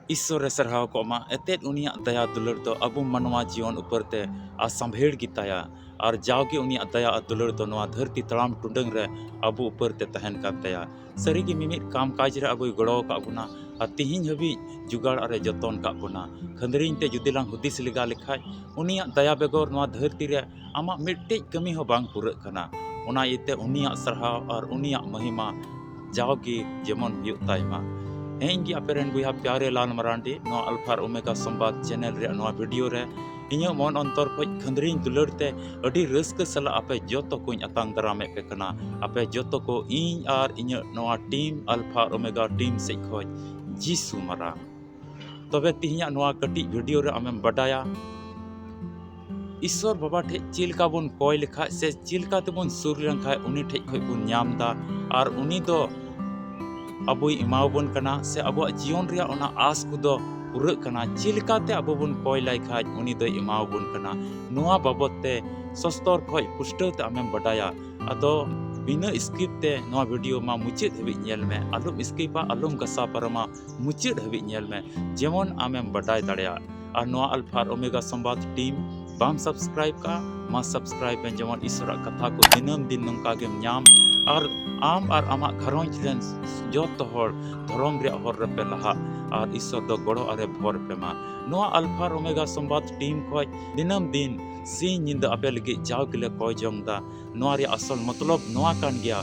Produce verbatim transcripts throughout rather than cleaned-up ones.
ᱤᱥᱥᱚᱨ ᱮ ᱥᱟᱨᱦᱟᱣ ᱠᱚᱜ ᱢᱟ, ᱮᱛᱮᱫ ᱩᱱᱤᱭᱟᱜ ᱫᱟᱭᱟ ᱫᱩᱞᱟᱹᱲ ᱫᱚ ᱟᱵᱚ ᱢᱟᱱᱣᱟ ᱡᱤᱭᱚᱱ ᱩᱯᱟᱹᱨ ᱛᱮ ᱟᱥᱟᱢᱵᱷᱮᱲ ᱜᱮᱛᱟᱭᱟ, ᱟᱨ ᱡᱟᱣᱜᱮ ᱩᱱᱤᱭᱟᱜ ᱫᱟᱭᱟ ᱟᱨ ᱫᱩᱞᱟᱹᱲ ᱫᱚ ᱱᱚᱣᱟ ᱫᱷᱟᱹᱨᱛᱤ ᱛᱟᱲᱟᱢ ᱴᱩᱰᱟᱹᱝ ᱨᱮ ᱟᱵᱚ ᱩᱯᱟᱹᱨ ᱛᱮ ᱛᱟᱦᱮᱱ ᱠᱟᱱ ᱛᱟᱭᱟ᱾ ᱥᱟᱹᱨᱤᱜᱮ ᱢᱤᱢᱤᱫ ᱠᱟᱢ ᱠᱟᱡᱽ ᱨᱮ ᱟᱵᱚᱭ ᱜᱚᱲᱚ ᱟᱠᱟᱫ ᱵᱚᱱᱟ ᱟᱨ ᱛᱤᱦᱤᱧ ᱦᱟᱹᱵᱤᱡ ᱡᱩᱜᱟᱲ ᱟᱨᱮ ᱡᱚᱛᱚᱱ ᱟᱠᱟᱫ ᱵᱚᱱᱟ᱾ ᱠᱷᱟᱹᱱᱫᱽᱨᱤᱧ ᱛᱮ ᱡᱩᱫᱤ ᱞᱟᱝ ᱦᱩᱫᱤᱥ ᱞᱮᱜᱟ ᱞᱮᱠᱷᱟᱡ, ᱩᱱᱤᱭᱟᱜ ᱫᱟᱭᱟ ᱵᱮᱜᱚᱨ ᱱᱚᱣᱟ ᱫᱷᱟᱹᱨᱛᱤ ᱨᱮ ᱟᱢᱟᱜ ᱢᱤᱫᱴᱮᱡ ᱠᱟᱹᱢᱤ ᱦᱚᱸ ᱵᱟᱝ ᱯᱩᱨᱟᱹᱜ ᱠᱟᱱᱟ᱾ ᱚᱱᱟ ᱤᱭᱟᱹᱛᱮ ᱩᱱᱤᱭᱟᱜ ᱥᱟᱨᱦᱟᱣ ᱟᱨ ᱩᱱᱤᱭᱟᱜ ᱢᱚᱦᱤᱢᱟ ᱡᱟᱣᱜᱮ ᱡᱮᱢᱚᱱ ᱦᱩᱭᱩᱜ ᱛᱟᱭ ᱢᱟ᱾ ᱦᱮᱸ, ᱤᱧ ᱜᱮ ᱟᱯᱮ ᱨᱮᱱ ᱵᱚᱭᱦᱟ ᱯᱭᱟᱨᱮ ᱞᱟᱞ ᱢᱟᱨᱟᱱᱰᱤ, ᱱᱚᱣᱟ ᱟᱞᱯᱷᱟ ᱟᱨ ᱳᱢᱮᱜᱟ ᱥᱚᱢᱵᱟᱫ ᱪᱮᱱᱮᱞ ᱨᱮᱭᱟᱜ ᱱᱚᱣᱟ ᱵᱷᱤᱰᱤᱭᱳ ᱨᱮ ᱤᱧᱟᱹᱜ ᱢᱚᱱ ᱚᱱᱛᱚᱨ ᱠᱷᱚᱡ ᱠᱷᱟᱹᱱᱫᱽᱨᱤᱧ ᱫᱩᱞᱟᱹᱲ ᱛᱮ ᱟᱹᱰᱤ ᱨᱟᱹᱥᱠᱟᱹ ᱥᱟᱞᱟᱜ ᱟᱯᱮ ᱡᱚᱛᱚ ᱠᱚᱧ ᱟᱛᱟᱝ ᱫᱟᱨᱟᱢᱮᱫ ᱯᱮ ᱠᱟᱱᱟ᱾ ᱟᱯᱮ ᱡᱚᱛᱚ ᱠᱚ ᱤᱧ ᱟᱨ ᱤᱧᱟᱹᱜ ᱱᱚᱣᱟ ᱴᱤᱢ ᱟᱞᱯᱷᱟ ᱟᱨ ᱳᱢᱮᱜᱟ ᱴᱤᱢ ᱥᱮᱡ ᱠᱷᱚᱡ ᱡᱤᱥᱩ ᱢᱟᱨᱟᱝ᱾ ᱛᱚᱵᱮ ᱛᱤᱦᱤᱧᱟᱜ ᱱᱚᱣᱟ ᱠᱟᱹᱴᱤᱡ ᱵᱷᱤᱰᱤᱭᱳ ᱨᱮ ᱟᱢᱮᱢ ᱵᱟᱰᱟᱭᱟ, ᱤᱥᱥᱚᱨ ᱵᱟᱵᱟ ᱴᱷᱮᱡ ᱪᱮᱫ ᱞᱮᱠᱟ ᱵᱚᱱ ᱠᱚᱭ ᱞᱮᱠᱷᱟᱡ ᱥᱮ ᱪᱮᱫ ᱞᱮᱠᱟ ᱛᱮᱵᱚᱱ ᱥᱩᱨ ᱞᱮᱱᱠᱷᱟᱡ ᱩᱱᱤ ᱴᱷᱮᱡ ᱠᱷᱚᱡ ᱵᱚᱱ ᱧᱟᱢ ᱫᱟ, ᱟᱨ ᱩᱱᱤ ᱫᱚ ᱟᱵᱚᱭ ᱮᱢᱟᱣᱟᱵᱚᱱ ᱠᱟᱱᱟ, ᱥᱮ ᱟᱵᱚᱣᱟᱜ ᱡᱤᱭᱚᱱ ᱨᱮᱭᱟᱜ ᱚᱱᱟ ᱟᱥ ᱠᱚᱫᱚ ᱯᱩᱨᱟᱹᱜ ᱠᱟᱱᱟ᱾ ᱪᱮᱫ ᱞᱮᱠᱟᱛᱮ ᱟᱵᱚ ᱵᱚᱱ ᱠᱚᱭ ᱞᱟᱭ ᱠᱷᱟᱡ ᱩᱱᱤ ᱫᱚᱭ ᱮᱢᱟᱣᱟᱵᱚᱱ ᱠᱟᱱᱟ, ᱱᱚᱣᱟ ᱵᱟᱵᱚᱛ ᱛᱮ ᱥᱚᱥᱛᱚᱨ ᱠᱷᱚᱡ ᱯᱩᱥᱴᱟᱹᱣ ᱛᱮ ᱟᱢᱮᱢ ᱵᱟᱰᱟᱭᱟ᱾ ᱟᱫᱚ ᱵᱤᱱᱟᱹ skip ᱛᱮ ᱱᱚᱣᱟ ᱵᱷᱤᱰᱤᱭᱳ ᱢᱟ ᱢᱩᱪᱟᱹᱫ ᱦᱟᱹᱵᱤᱡ ᱧᱮᱞ ᱢᱮ, ᱟᱞᱚᱢ skipᱟ, ᱟᱞᱚᱢ ᱜᱷᱟᱥᱟᱣ ᱯᱟᱨᱚᱢᱟ, ᱢᱩᱪᱟᱹᱫ ᱦᱟᱹᱵᱤᱡ ᱧᱮᱞ ᱢᱮ, ᱡᱮᱢᱚᱱ ᱟᱢᱮᱢ ᱵᱟᱰᱟᱭ ᱫᱟᱲᱮᱭᱟᱜ᱾ ᱟᱨ ᱱᱚᱣᱟ ᱟᱞᱯᱷᱟ ᱟᱨ ᱳᱢᱮᱜᱟ ᱥᱚᱢᱵᱟᱫ ᱴᱤᱢ ᱵᱟᱢ subscribe ᱠᱟᱜᱼᱟ, ᱢᱟ subscribe ᱢᱮ, ᱡᱮᱢᱚᱱ ᱤᱥᱚᱨᱟᱜ ᱠᱟᱛᱷᱟ ᱠᱚ ᱫᱤᱱᱟᱹᱢ ᱫᱤᱱ ᱱᱚᱝᱠᱟ ᱜᱮᱢ ᱧᱟᱢ, ᱟᱨ ᱟᱢ ᱟᱨ ᱟᱢᱟᱜ ᱜᱷᱟᱨᱚᱸᱡᱽ ᱨᱮᱱ ᱡᱚᱛᱚ ᱦᱚᱲ ᱫᱷᱚᱨᱚᱢ ᱨᱮᱭᱟᱜ ᱦᱚᱨ ᱨᱮᱯᱮ ᱞᱟᱦᱟᱜ, ᱟᱨ ᱤᱥᱚᱨ ᱫᱚ ᱜᱚᱲᱚ ᱟᱨᱮ ᱵᱷᱚᱨ ᱯᱮ ᱢᱟ᱾ ᱱᱚᱣᱟ ᱟᱞᱯᱷᱟ ᱟᱨ ᱳᱢᱮᱜᱟ ᱥᱚᱢᱵᱟᱫ ᱴᱤᱢ ᱠᱷᱚᱡ ᱫᱤᱱᱟᱹᱢ ᱫᱤᱱ ᱥᱤᱧ ᱧᱤᱫᱟᱹ ᱟᱯᱮ ᱞᱟᱹᱜᱤᱫ ᱡᱟᱣ ᱜᱮᱞᱮ ᱠᱚᱭ ᱡᱚᱝ ᱫᱟ᱾ ᱱᱚᱣᱟ ᱨᱮᱭᱟᱜ ᱟᱥᱚᱞ ᱢᱚᱛᱞᱚᱵ ᱱᱚᱣᱟ ᱠᱟᱱ ᱜᱮᱭᱟ,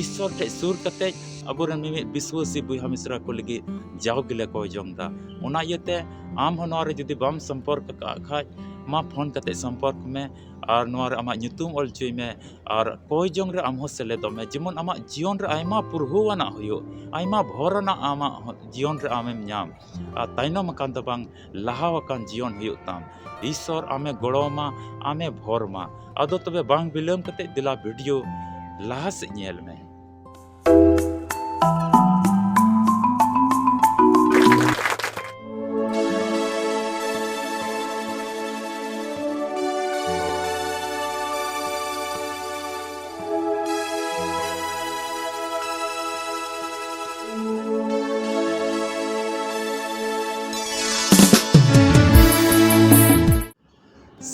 ᱤᱥᱚᱨ ᱴᱷᱮᱡ ᱥᱩᱨ ᱠᱟᱛᱮᱡ ᱟᱵᱚᱨᱮᱱ ᱢᱤᱢᱤᱫ ᱵᱤᱥᱣᱟᱹᱥᱤ ᱵᱚᱭᱦᱟ ᱢᱤᱥᱨᱟ ᱠᱚ ᱞᱟᱹᱜᱤᱫ ᱡᱟᱣ ᱜᱮᱞᱮ ᱠᱚᱭ ᱡᱚᱝ ᱫᱟ᱾ ᱚᱱᱟ ᱤᱭᱟᱹᱛᱮ ᱟᱢ ᱦᱚᱸ ᱱᱚᱣᱟ ᱨᱮ ᱡᱩᱫᱤ ᱵᱟᱢ ᱥᱚᱢᱯᱚᱨᱠ ᱟᱠᱟᱫ ᱠᱷᱟᱡ, ᱢᱟ ᱯᱷᱳᱱ ᱠᱟᱛᱮ ᱥᱚᱢᱯᱚᱨᱠ ᱢᱮ, ᱟᱨ ᱱᱚᱣᱟ ᱨᱮ ᱟᱢᱟᱜ ᱧᱩᱛᱩᱢ ᱚᱞ ᱦᱚᱪᱚᱭ ᱢᱮ, ᱟᱨ ᱠᱚᱭ ᱡᱚᱝ ᱨᱮ ᱟᱢ ᱦᱚᱸ ᱥᱮᱞᱮᱫᱚᱜ ᱢᱮ, ᱡᱮᱢᱚᱱ ᱟᱢᱟᱜ ᱡᱤᱭᱚᱱ ᱨᱮ ᱟᱭᱢᱟ ᱯᱩᱨᱦᱟᱹᱣ ᱟᱱᱟᱜ ᱦᱩᱭᱩᱜ, ᱟᱭᱢᱟ ᱵᱷᱚᱨ ᱟᱱᱟᱜ ᱟᱢᱟᱜ ᱦᱚᱸ ᱡᱤᱭᱚᱱ ᱨᱮ ᱟᱢᱮᱢ ᱧᱟᱢ᱾ ᱟᱨ ᱛᱟᱭᱱᱚᱢ ᱟᱠᱟᱱ ᱫᱚ ᱵᱟᱝ, ᱞᱟᱦᱟ ᱟᱠᱟᱱ ᱡᱤᱭᱚᱱ ᱦᱩᱭᱩᱜ ᱛᱟᱢ᱾ ᱤᱥᱚᱨ ᱟᱢᱮ ᱜᱚᱲᱚ ᱟᱢᱟ, ᱟᱢᱮ ᱵᱷᱚᱨ ᱢᱟ᱾ ᱟᱫᱚ ᱛᱚᱵᱮ ᱵᱟᱝ ᱵᱤᱞᱚᱢ ᱠᱟᱛᱮ ᱫᱮᱞᱟ ᱵᱷᱤᱰᱤᱭᱳ ᱞᱟᱦᱟ ᱥᱮᱫ ᱧᱮᱞ ᱢᱮ᱾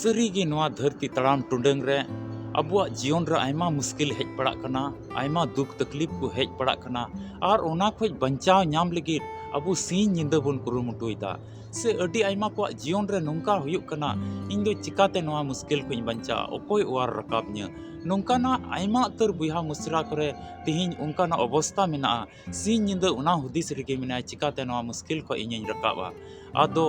ᱥᱟᱹᱨᱤᱜᱮ ᱱᱚᱣᱟ ᱫᱷᱟᱹᱨᱛᱤ ᱛᱟᱲᱟᱢ ᱴᱩᱰᱟᱹᱝ ᱨᱮ ᱟᱵᱚᱣᱟᱜ ᱡᱤᱭᱚᱱ ᱨᱮ ᱟᱭᱢᱟ ᱢᱩᱥᱠᱤᱞ ᱦᱮᱡ ᱯᱟᱲᱟᱜ ᱠᱟᱱᱟ, ᱟᱭᱢᱟ ᱫᱩᱠ ᱛᱟᱠᱞᱤᱯ ᱠᱚ ᱦᱮᱡ ᱯᱟᱲᱟᱜ ᱠᱟᱱᱟ᱾ ᱟᱨ ᱚᱱᱟ ᱠᱷᱚᱱ ᱵᱟᱧᱪᱟᱣ ᱧᱟᱢ ᱞᱟᱹᱜᱤᱫ ᱟᱵᱚ ᱥᱤᱧ ᱧᱤᱫᱟᱹ ᱵᱚᱱ ᱠᱩᱨᱩᱢᱩᱴᱩᱭᱮᱫᱟ᱾ ᱥᱮ ᱟᱹᱰᱤ ᱟᱭᱢᱟ ᱠᱚᱣᱟᱜ ᱡᱤᱭᱚᱱ ᱨᱮ ᱱᱚᱝᱠᱟ ᱦᱩᱭᱩᱜ ᱠᱟᱱᱟ, "ᱤᱧ ᱫᱚ ᱪᱤᱠᱟᱛᱮ ᱱᱚᱣᱟ ᱢᱩᱥᱠᱤᱞ ᱠᱷᱚᱱ ᱤᱧ ᱵᱟᱧᱪᱟᱜᱼᱟ? ᱚᱠᱚᱭ ᱚᱣᱟᱨ ᱨᱟᱠᱟᱵ ᱧᱟ?" ᱱᱚᱝᱠᱟᱱᱟᱜ ᱟᱭᱢᱟ ᱩᱛᱟᱹᱨ ᱵᱚᱭᱦᱟ ᱢᱤᱥᱨᱟ ᱠᱚᱨᱮ ᱛᱮᱦᱮᱧ ᱚᱱᱠᱟᱱᱟᱜ ᱚᱵᱚᱥᱛᱟ ᱢᱮᱱᱟᱜᱼᱟ᱾ ᱥᱤᱧ ᱧᱤᱫᱟᱹ ᱚᱱᱟ ᱦᱩᱫᱤᱥ ᱨᱮᱜᱮ ᱢᱮᱱᱟᱭᱟ, "ᱪᱤᱠᱟᱛᱮ ᱱᱚᱣᱟ ᱢᱩᱥᱠᱤᱞ ᱠᱷᱚᱱ ᱤᱧᱤᱧ ᱨᱟᱠᱟᱵᱼᱟ?" ᱟᱫᱚ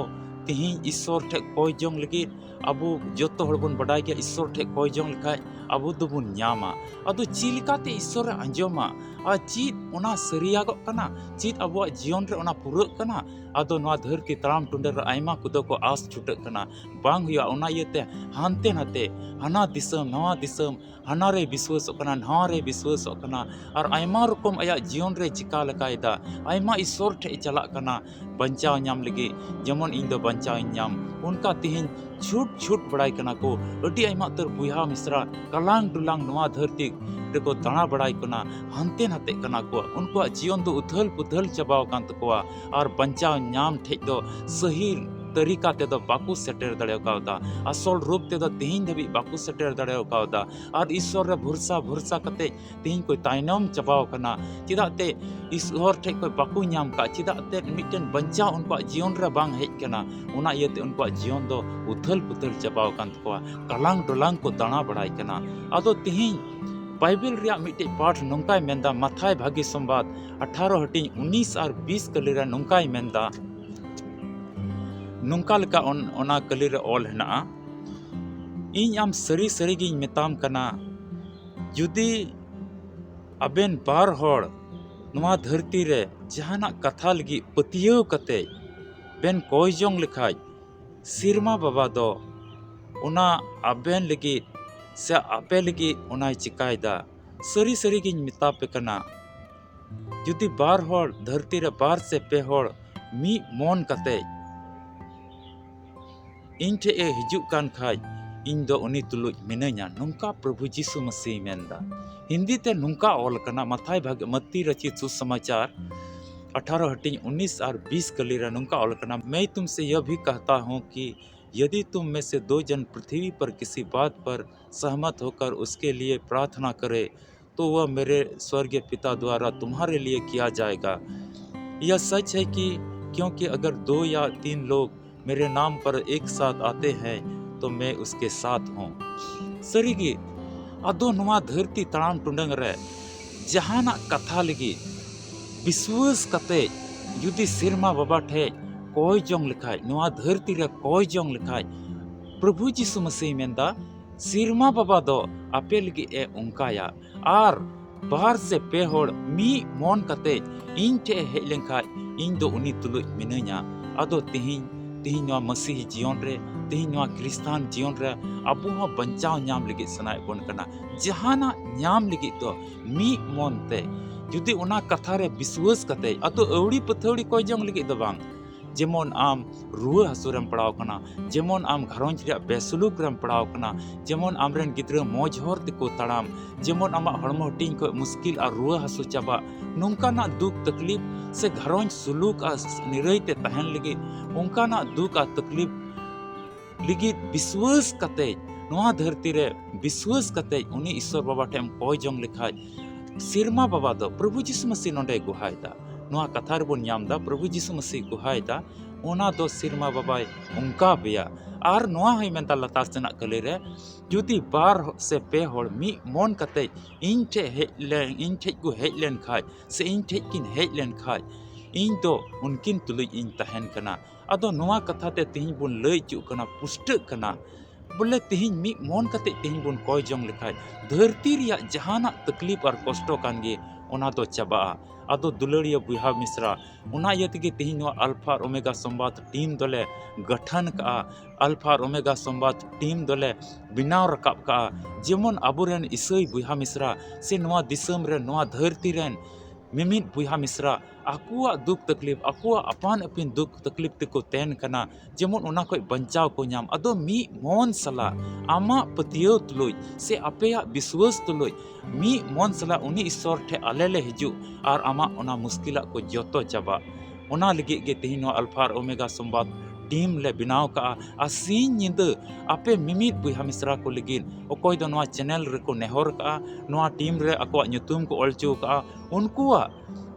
ᱛᱮᱦᱮᱧ ᱤᱥᱥᱚᱨ ᱴᱷᱮᱱ ᱠᱚᱭ ᱡᱚᱝ ᱞᱟᱹᱜᱤᱫ ᱟᱵᱚ ᱡᱚᱛᱚ ᱦᱚᱲ ᱵᱚᱱ ᱵᱟᱰᱟᱭ ᱜᱮᱭᱟ, ᱤᱥᱥᱚᱨ ᱴᱷᱮᱱ ᱠᱚᱭ ᱡᱚᱝ ᱞᱮᱠᱷᱟᱡ ᱟᱵᱚ ᱫᱚᱵᱚᱱ ᱧᱟᱢᱟ᱾ ᱟᱫᱚ ᱪᱮᱫ ᱞᱮᱠᱟᱛᱮ ᱤᱥᱥᱚᱨᱮ ᱟᱸᱡᱚᱢᱟ? ᱟᱨ ᱪᱮᱫ ᱚᱱᱟ ᱥᱟᱹᱨᱤᱭᱟᱜᱚᱜ ᱠᱟᱱᱟ? ᱪᱮᱫ ᱟᱵᱚᱣᱟᱜ ᱡᱤᱭᱚᱱ ᱨᱮ ᱚᱱᱟ ᱯᱩᱨᱟᱹᱜ ᱠᱟᱱᱟ? ᱟᱫᱚ ᱱᱚᱣᱟ ᱫᱷᱟᱹᱨᱛᱤ ᱛᱟᱲᱟᱢ ᱴᱩᱰᱟᱹ ᱨᱮ ᱟᱭᱢᱟ ᱠᱚᱫᱚ ᱠᱚ ᱟᱸᱥ ᱪᱷᱩᱴᱟᱹᱜ ᱠᱟᱱᱟ, ᱵᱟᱝ ᱦᱩᱭᱩᱜᱼᱟ᱾ ᱚᱱᱟ ᱤᱭᱟᱹᱛᱮ ᱦᱟᱱᱛᱮ ᱱᱟᱛᱮ, ᱦᱟᱱᱟ ᱫᱤᱥᱚᱢ, ᱱᱟᱣᱟ ᱫᱤᱥᱚᱢ, ᱦᱟᱱᱟ ᱨᱮ ᱵᱤᱥᱣᱟᱹᱥᱚᱜ ᱠᱟᱱᱟ, ᱱᱟᱣᱟ ᱨᱮ ᱵᱤᱥᱣᱟᱹᱥᱚᱜ ᱠᱟᱱᱟ, ᱟᱨ ᱟᱭᱢᱟ ᱨᱚᱠᱚᱢ ᱟᱭᱟᱜ ᱡᱤᱭᱚᱱ ᱨᱮ ᱪᱤᱠᱟ ᱞᱮᱠᱟᱭᱮᱫᱟ, ᱟᱭᱢᱟ ᱤᱥᱥᱚᱨ ᱴᱷᱮᱡ ᱮ ᱪᱟᱞᱟᱜ ᱠᱟᱱᱟ ᱵᱟᱧᱪᱟᱣ ᱧᱟᱢ ᱞᱟᱹᱜᱤᱫ, ᱡᱮᱢᱚᱱ ᱤᱧ ᱫᱚ ᱵᱟᱧᱪᱟᱣ ᱤᱧ ᱧᱟᱢ᱾ ᱚᱱᱠᱟ ᱛᱮᱦᱮᱧ ᱪᱷᱩᱴ ᱪᱷᱩᱴ ᱵᱟᱲᱟᱭ ᱠᱟᱱᱟ ᱠᱚ, ᱟᱹᱰᱤ ᱟᱭᱢᱟ ᱩᱛᱟᱹᱨ ᱵᱚᱭᱦᱟ ᱢᱤᱥᱨᱟ ᱠᱟᱞᱟᱝ ᱰᱩᱞᱟᱝ ᱱᱚᱣᱟ ᱫᱷᱟᱹᱨᱛᱤ ᱨᱮᱠᱚ ᱫᱟᱬᱟ ᱵᱟᱲᱟᱭ ᱠᱟᱱᱟ, ᱦᱟᱱᱛᱮ ᱱᱟᱛᱮᱜ ᱠᱟᱱᱟ ᱠᱚ᱾ ᱩᱱᱠᱩᱣᱟᱜ ᱡᱤᱭᱚᱱ ᱫᱚ ᱩᱛᱷᱟᱹᱞ ᱯᱩᱛᱷᱟᱹᱞ ᱪᱟᱵᱟᱣ ᱟᱠᱟᱱ ᱛᱟᱠᱚᱣᱟ, ᱟᱨ ᱵᱟᱧᱪᱟᱣ ᱧᱟᱢ ᱴᱷᱮᱡ ᱫᱚ ᱥᱟᱹᱦᱤ ᱛᱟᱹᱨᱤᱠᱟ ᱛᱮᱫᱚ ᱵᱟᱠᱚ ᱥᱮᱴᱮᱨ ᱫᱟᱲᱮ ᱠᱟᱣᱫᱟ, ᱟᱥᱚᱞ ᱨᱩᱯ ᱛᱮᱫᱚ ᱛᱮᱦᱮᱧ ᱫᱷᱟᱹᱵᱤᱡ ᱵᱟᱠᱚ ᱥᱮᱴᱮᱨ ᱫᱟᱲᱮ ᱠᱟᱣᱫᱟ᱾ ᱟᱨ ᱤᱥᱥᱚᱨ ᱨᱮ ᱵᱷᱚᱨᱥᱟ ᱵᱷᱚᱨᱥᱟ ᱠᱟᱛᱮ ᱛᱮᱦᱮᱧ ᱠᱚ ᱛᱟᱭᱱᱚᱢ ᱪᱟᱵᱟᱣ ᱠᱟᱱᱟ᱾ ᱪᱮᱫᱟᱜ ᱛᱮ ᱤᱥᱥᱚᱨ ᱴᱷᱮᱡ ᱠᱷᱚᱡ ᱵᱟᱠᱚ ᱧᱟᱢ ᱠᱟᱜ? ᱪᱮᱫᱟᱜ ᱛᱮ ᱢᱤᱫᱴᱮᱱ ᱵᱟᱧᱪᱟᱣ ᱩᱱᱠᱩᱣᱟᱜ ᱡᱤᱭᱚᱱ ᱨᱮ ᱵᱟᱝ ᱦᱮᱡ ᱠᱟᱱᱟ? ᱚᱱᱟ ᱤᱭᱟᱹᱛᱮ ᱩᱱᱠᱩᱣᱟᱜ ᱡᱤᱭᱚᱱ ᱫᱚ ᱩᱛᱷᱟᱹᱞ ᱯᱩᱛᱷᱟᱹᱞ ᱪᱟᱵᱟᱣ ᱟᱠᱟᱱ ᱛᱟᱠᱚᱣᱟ, ᱠᱟᱞᱟᱝ ᱰᱚᱞᱟᱝ ᱠᱚ ᱫᱟᱬᱟ ᱵᱟᱲᱟᱭ ᱠᱟᱱᱟ᱾ ᱟᱫᱚ ᱛᱮᱦᱮᱧ ᱵᱟᱭᱵᱮᱞ ᱨᱮᱭᱟᱜ ᱢᱤᱫᱴᱮᱡ ᱯᱟᱴᱷ ᱱᱚᱝᱠᱟᱭ ᱢᱮᱱᱫᱟ, ᱢᱟᱛᱷᱟᱭ ᱵᱷᱟᱹᱜᱤ ᱥᱚᱢᱵᱟᱫ ᱟᱴᱷᱟᱨᱚ ᱦᱟᱹᱴᱤᱧ ᱩᱱᱤᱥ ᱟᱨ ᱵᱤᱥ ᱠᱟᱹᱞᱤ ᱨᱮ ᱱᱚᱝᱠᱟᱭ ᱢᱮᱱᱫᱟ, ᱱᱚᱝᱠᱟ ᱞᱮᱠᱟ ᱚᱱ-, ᱚᱱᱟ ᱠᱟᱹᱞᱤ ᱨᱮ ᱚᱞ ᱦᱮᱱᱟᱜᱼᱟ, "ᱤᱧ ᱟᱢ ᱥᱟᱹᱨᱤ ᱥᱟᱹᱨᱤ ᱜᱤᱧ ᱢᱮᱛᱟᱢ ᱠᱟᱱᱟ, ᱡᱩᱫᱤ ᱟᱵᱮᱱ ᱵᱟᱨ ᱦᱚᱲ ᱱᱚᱣᱟ ᱫᱷᱟᱹᱨᱛᱤ ᱨᱮ ᱡᱟᱦᱟᱱᱟᱜ ᱠᱟᱛᱷᱟ ᱞᱟᱹᱜᱤᱫ ᱯᱟᱹᱛᱭᱟᱹᱣ ᱠᱟᱛᱮ ᱵᱮᱱ ᱠᱚᱭ ᱡᱚᱝ ᱞᱮᱠᱷᱟᱡ, ᱥᱮᱨᱢᱟ ᱵᱟᱵᱟ ᱫᱚ ᱚᱱᱟ ᱟᱵᱮᱱ ᱞᱟᱹᱜᱤᱫ ᱥᱮ ᱟᱯᱮ ᱞᱟᱹᱜᱤᱫ ᱚᱱᱟᱭ ᱪᱤᱠᱟᱭᱮᱫᱟ᱾ ᱥᱟᱹᱨᱤ ᱥᱟᱹᱨᱤ ᱜᱤᱧ ᱢᱮᱛᱟ ᱯᱮ ᱠᱟᱱᱟ, ᱡᱩᱫᱤ ᱵᱟᱨ ᱦᱚᱲ ᱫᱷᱟᱹᱨᱛᱤ ᱨᱮ ᱵᱟᱨ ᱥᱮ ᱯᱮ ᱦᱚᱲ ᱢᱤᱫ ᱢᱚᱱ ᱠᱟᱛᱮ ᱤᱧ ᱴᱷᱮᱡ ᱮ ᱦᱤᱡᱩᱜ ᱠᱟᱱ ᱠᱷᱟᱡ, ᱤᱧ ᱫᱚ ᱩᱱᱤ ᱛᱩᱞᱩᱡ ᱢᱤᱱᱟᱹᱧᱟ", ᱱᱚᱝᱠᱟ ᱯᱨᱚᱵᱷᱩ ᱡᱤᱥᱩ ᱢᱟᱹᱥᱤᱭ ᱢᱮᱱᱫᱟ᱾ ᱦᱤᱱᱫᱤ ᱛᱮ ᱱᱚᱝᱠᱟ ᱚᱞ ᱠᱟᱱᱟ, ᱢᱟᱛᱷᱟᱭ ᱵᱷᱟᱜ-, ᱢᱟᱛᱤ ᱨᱟᱪᱤᱛ ᱥᱩᱥᱚᱢᱟᱪᱟᱨ ᱟᱴᱷᱟᱨᱚ ᱦᱟᱹᱴᱤᱧ ᱩᱱᱤᱥ ᱟᱨ ᱵᱤᱥ ᱠᱟᱹᱞᱤ ᱨᱮ ᱱᱚᱝᱠᱟ ᱚᱞ ᱠᱟᱱᱟ, "मैं तुमसे यह भी कहता हूँ कि यदि तुम में से दो जन पृथ्वी पर किसी बात पर सहमत होकर उसके लिए प्रार्थना करें, तो वह मेरे स्वर्गीय पिता द्वारा तुम्हारे लिए किया जाएगा। यह सच है कि क्योंकि अगर दो या तीन लोग मेरे नाम पर एक साथ आते हैं, तो मैं उसके साथ हूँ। ᱥᱟᱹᱨᱤᱜᱮ, ᱟᱫᱚ ᱱᱚᱣᱟ ᱫᱷᱟᱹᱨᱛᱤ ᱛᱟᱲᱟᱢ ᱴᱩᱰᱟᱹᱝ ᱨᱮ ᱡᱟᱦᱟᱱᱟᱜ ᱠᱟᱛᱷᱟ ᱞᱟᱹᱜᱤᱫ ᱵᱤᱥᱣᱟᱹᱥ ᱠᱟᱛᱮ ᱡᱩᱫᱤ ᱥᱮᱨᱢᱟ ᱵᱟᱵᱟ ᱴᱷᱮᱡ ᱠᱚᱭ ᱡᱚᱝ ᱞᱮᱠᱷᱟᱡ, ᱱᱚᱣᱟ ᱫᱷᱟᱹᱨᱛᱤ ᱨᱮ ᱠᱚᱭ ᱡᱚᱝ ᱞᱮᱠᱷᱟᱡ, ᱯᱨᱚᱵᱷᱩ ᱡᱤᱥᱩ ᱢᱟᱹᱥᱤ ᱢᱮᱱᱫᱟ, ᱥᱮᱨᱢᱟ ᱵᱟᱵᱟ ᱫᱚ ᱟᱯᱮ ᱞᱟᱹᱜᱤᱫ ᱮ ᱚᱱᱠᱟᱭᱟ᱾ ᱟᱨ ᱵᱟᱨ ᱥᱮ ᱯᱮ ᱦᱚᱲ ᱢᱤᱫ ᱢᱚᱱ ᱠᱟᱛᱮ ᱤᱧ ᱴᱷᱮᱡ ᱮ ᱦᱮᱡ ᱞᱮᱱᱠᱷᱟᱡ, ᱤᱧ ᱫᱚ ᱩᱱᱤ ᱛᱩᱞᱩᱡ ᱢᱤᱱᱟᱹᱧᱟ᱾ ᱟᱫᱚ ᱛᱤᱦᱤᱧ, ᱛᱤᱦᱤᱧ ᱱᱚᱣᱟ ᱢᱟᱹᱥᱤᱦᱤ ᱡᱤᱭᱚᱱ ᱨᱮ, ᱛᱤᱦᱤᱧ ᱱᱚᱣᱟ ᱠᱷᱨᱤᱥᱴᱟᱱ ᱡᱤᱭᱚᱱ ᱨᱮ ᱟᱵᱚ ᱦᱚᱸ ᱵᱟᱧᱪᱟᱣ ᱧᱟᱢ ᱞᱟᱹᱜᱤᱫ ᱥᱟᱱᱟᱭᱮᱫ ᱵᱚᱱ ᱠᱟᱱᱟ᱾ ᱡᱟᱦᱟᱱᱟᱜ ᱧᱟᱢ ᱞᱟᱹᱜᱤᱫ ᱫᱚ ᱢᱤᱫ ᱢᱚᱱ ᱛᱮ, ᱡᱩᱫᱤ ᱚᱱᱟ ᱠᱟᱛᱷᱟ ᱨᱮ ᱵᱤᱥᱣᱟᱹᱥ ᱠᱟᱛᱮ, ᱟᱫᱚ ᱟᱹᱣᱲᱤ ᱯᱟᱹᱛᱷᱟᱹᱣᱲᱤ ᱠᱚᱭ ᱡᱚᱝ ᱞᱟᱹᱜᱤᱫ ᱫᱚ ᱵᱟᱝ᱾ ᱡᱮᱢᱚᱱ ᱟᱢ ᱨᱩᱣᱟᱹ ᱦᱟᱹᱥᱩ ᱨᱮᱢ ᱯᱟᱲᱟᱣ ᱠᱟᱱᱟ, ᱡᱮᱢᱚᱱ ᱟᱢ ᱜᱷᱟᱨᱚᱸᱡᱽ ᱨᱮᱭᱟᱜ ᱵᱮᱥᱩᱞᱩᱠ ᱨᱮᱢ ᱯᱟᱲᱟᱣ ᱠᱟᱱᱟ, ᱡᱮᱢᱚᱱ ᱟᱢᱨᱮᱱ ᱜᱤᱫᱽᱨᱟᱹ ᱢᱚᱡᱽ ᱦᱚᱨ ᱛᱮᱠᱚ ᱛᱟᱲᱟᱢ, ᱡᱮᱢᱚᱱ ᱟᱢᱟᱜ ᱦᱚᱲᱢᱚ ᱦᱟᱹᱴᱤᱧ ᱠᱷᱚᱱ ᱢᱩᱥᱠᱤᱞ ᱟᱨ ᱨᱩᱣᱟᱹ ᱦᱟᱹᱥᱩ ᱪᱟᱵᱟᱜ, ᱱᱚᱝᱠᱟᱱᱟᱜ ᱫᱩᱠ ᱛᱟᱠᱞᱤᱯ ᱥᱮ ᱜᱷᱟᱨᱚᱸᱡᱽ ᱥᱩᱞᱩᱠ ᱟᱨ ᱱᱤᱨᱟᱹᱭ ᱛᱮ ᱛᱟᱦᱮᱱ ᱞᱟᱹᱜᱤᱫ ᱚᱱᱠᱟᱱᱟᱜ ᱫᱩᱠ ᱟᱨ ᱛᱟᱠᱞᱤᱯ ᱞᱟᱹᱜᱤᱫ ᱵᱤᱥᱣᱟᱹᱥ ᱠᱟᱛᱮ, ᱱᱚᱣᱟ ᱫᱷᱟᱹᱨᱛᱤ ᱨᱮ ᱵᱤᱥᱣᱟᱹᱥ ᱠᱟᱛᱮ ᱩᱱᱤ ᱤᱥᱥᱚᱨ ᱵᱟᱵᱟ ᱴᱷᱮᱱ ᱮᱢ ᱠᱚᱭ ᱡᱚᱝ ᱞᱮᱠᱷᱟᱡ, ᱥᱮᱨᱢᱟ ᱵᱟᱵᱟ ᱫᱚ ᱯᱨᱚᱵᱷᱩ ᱡᱤᱥᱩ ᱢᱟᱹᱥᱤ ᱱᱚᱰᱮᱭ ᱜᱚᱦᱟᱭᱮᱫᱟ᱾ ᱱᱚᱣᱟ ᱠᱟᱛᱷᱟ ᱨᱮᱵᱚᱱ ᱧᱟᱢ ᱮᱫᱟ, ᱯᱨᱚᱵᱷᱩ ᱡᱤᱥᱩ ᱢᱟᱹᱥᱤ ᱜᱚᱦᱟᱭᱮᱫᱟ, ᱚᱱᱟ ᱫᱚ ᱥᱮᱨᱢᱟ ᱵᱟᱵᱟᱭ ᱚᱱᱠᱟ ᱯᱮᱭᱟ᱾ ᱟᱨ ᱱᱚᱣᱟ ᱦᱚᱸᱭ ᱢᱮᱱᱫᱟ ᱞᱟᱛᱟᱨ ᱥᱮᱱᱟᱜ ᱠᱟᱹᱞᱤ ᱨᱮ, ᱡᱩᱫᱤ ᱵᱟᱨ ᱥᱮ ᱯᱮ ᱦᱚᱲ ᱢᱤᱫ ᱢᱚᱱ ᱠᱟᱛᱮ ᱤᱧ ᱴᱷᱮᱡ ᱦᱮᱡ ᱞᱮᱱ, ᱤᱧ ᱴᱷᱮᱡ ᱠᱚ ᱦᱮᱡ ᱞᱮᱱ ᱠᱷᱟᱡ, ᱥᱮ ᱤᱧ ᱴᱷᱮᱡ ᱠᱤᱱ ᱦᱮᱡ ᱞᱮᱱ ᱠᱷᱟᱡ, ᱤᱧ ᱫᱚ ᱩᱱᱠᱤᱱ ᱛᱩᱞᱩᱡ ᱤᱧ ᱛᱟᱦᱮᱱ ᱠᱟᱱᱟ᱾ ᱟᱫᱚ ᱱᱚᱣᱟ ᱠᱟᱛᱷᱟ ᱛᱮ ᱛᱤᱦᱤᱧ ᱵᱚᱱ ᱞᱟᱹᱭ ᱦᱚᱪᱚᱜ ᱠᱟᱱᱟ, ᱯᱩᱥᱴᱟᱹᱜ ᱠᱟᱱᱟ, ᱵᱚᱞᱮ ᱛᱤᱦᱤᱧ ᱢᱤᱫ ᱢᱚᱱ ᱠᱟᱛᱮ ᱛᱤᱦᱤᱧ ᱵᱚᱱ ᱠᱚᱭ ᱡᱚᱝ ᱞᱮᱠᱷᱟᱡ, ᱫᱷᱟᱹᱨᱛᱤ ᱨᱮᱭᱟᱜ ᱡᱟᱦᱟᱱᱟᱜ ᱛᱟᱠᱞᱤᱯ ᱟᱨ ᱠᱚᱥᱴᱚ ᱠᱟᱱ ᱜᱮ, ᱚᱱᱟ ᱫᱚ ᱪᱟᱵᱟᱜᱼᱟ᱾ ᱟᱫᱚ ᱫᱩᱞᱟᱹᱲᱤᱭᱟᱹ ᱵᱚᱭᱦᱟ ᱢᱤᱥᱨᱟ, ᱚᱱᱟ ᱤᱭᱟᱹ ᱛᱮᱜᱮ ᱛᱤᱦᱤᱧ ᱱᱚᱣᱟ ᱟᱞᱯᱷᱟ ᱟᱨ ᱳᱢᱮᱜᱟ ᱥᱚᱢᱵᱟᱫ ᱴᱤᱢ ᱫᱚᱞᱮ ᱜᱚᱴᱷᱚᱱ ᱠᱟᱜᱼᱟ, ᱟᱞᱯᱷᱟ ᱟᱨ ᱳᱢᱮᱜᱟ ᱥᱚᱢᱵᱟᱫ ᱴᱤᱢ ᱫᱚᱞᱮ ᱵᱮᱱᱟᱣ ᱨᱟᱠᱟᱵ ᱠᱟᱜᱼᱟ, ᱡᱮᱢᱚᱱ ᱟᱵᱚᱨᱮᱱ ᱤᱥᱟᱹᱭ ᱵᱚᱭᱦᱟ ᱢᱤᱥᱨᱟ ᱥᱮ ᱱᱚᱣᱟ ᱫᱤᱥᱚᱢ ᱨᱮ, ᱱᱚᱣᱟ ᱫᱷᱟᱹᱨᱛᱤ ᱨᱮᱱ ᱢᱤᱢᱤᱫ ᱵᱚᱭᱦᱟ ᱢᱤᱥᱨᱟ ᱟᱠᱚᱣᱟᱜ ᱫᱩᱠ ᱛᱟᱠᱞᱤᱯ, ᱟᱠᱚᱣᱟᱜ ᱟᱯᱟᱱ ᱟᱹᱯᱤᱱ ᱫᱩᱠ ᱛᱟᱠᱞᱤᱯ ᱛᱮᱠᱚ ᱛᱟᱦᱮᱱ ᱠᱟᱱᱟ, ᱡᱮᱢᱚᱱ ᱚᱱᱟ ᱠᱷᱚᱡ ᱵᱟᱧᱪᱟᱣ ᱠᱚ ᱧᱟᱢ᱾ ᱟᱫᱚ ᱢᱤᱫ ᱢᱚᱱ ᱥᱟᱞᱟᱜ ᱟᱢᱟᱜ ᱯᱟᱹᱛᱭᱟᱹᱣ ᱛᱩᱞᱩᱡ ᱥᱮ ᱟᱯᱮᱭᱟᱜ ᱵᱤᱥᱣᱟᱹᱥ ᱛᱩᱞᱩᱡ ᱢᱤᱫ ᱢᱚᱱ ᱥᱟᱞᱟᱜ ᱩᱱᱤ ᱤᱥᱥᱚᱨ ᱴᱷᱮᱡ ᱟᱞᱮ ᱞᱮ ᱦᱤᱡᱩᱜ ᱟᱨ ᱟᱢᱟᱜ ᱚᱱᱟ ᱢᱩᱥᱠᱤᱞᱟᱜ ᱠᱚ ᱡᱚᱛᱚ ᱪᱟᱵᱟᱜ᱾ ᱚᱱᱟ ᱞᱟᱹᱜᱤᱫ ᱜᱮ ᱛᱮᱦᱮᱧ ᱱᱚᱣᱟ ᱟᱞᱯᱷᱟ ᱟᱨ ᱳᱢᱮᱜᱟ ᱥᱚᱢᱵᱟᱫ ᱴᱤᱢ ᱞᱮ ᱵᱮᱱᱟᱣ ᱠᱟᱜᱼᱟ᱾ ᱟᱨ ᱥᱤᱧ ᱧᱤᱫᱟᱹ ᱟᱯᱮ ᱢᱤᱢᱤᱫ ᱵᱚᱭᱦᱟ ᱢᱤᱥᱨᱟ ᱠᱚ ᱞᱟᱹᱜᱤᱫ, ᱚᱠᱚᱭ ᱫᱚ ᱱᱚᱣᱟ ᱪᱮᱱᱮᱞ ᱨᱮᱠᱚ ᱱᱮᱦᱚᱨ ᱠᱟᱜᱼᱟ, ᱱᱚᱣᱟ ᱴᱤᱢ ᱨᱮ ᱟᱠᱚᱣᱟᱜ ᱧᱩᱛᱩᱢ ᱠᱚ ᱚᱞ ᱦᱚᱪᱚ ᱠᱟᱜᱼᱟ, ᱩᱱᱠᱩᱣᱟᱜ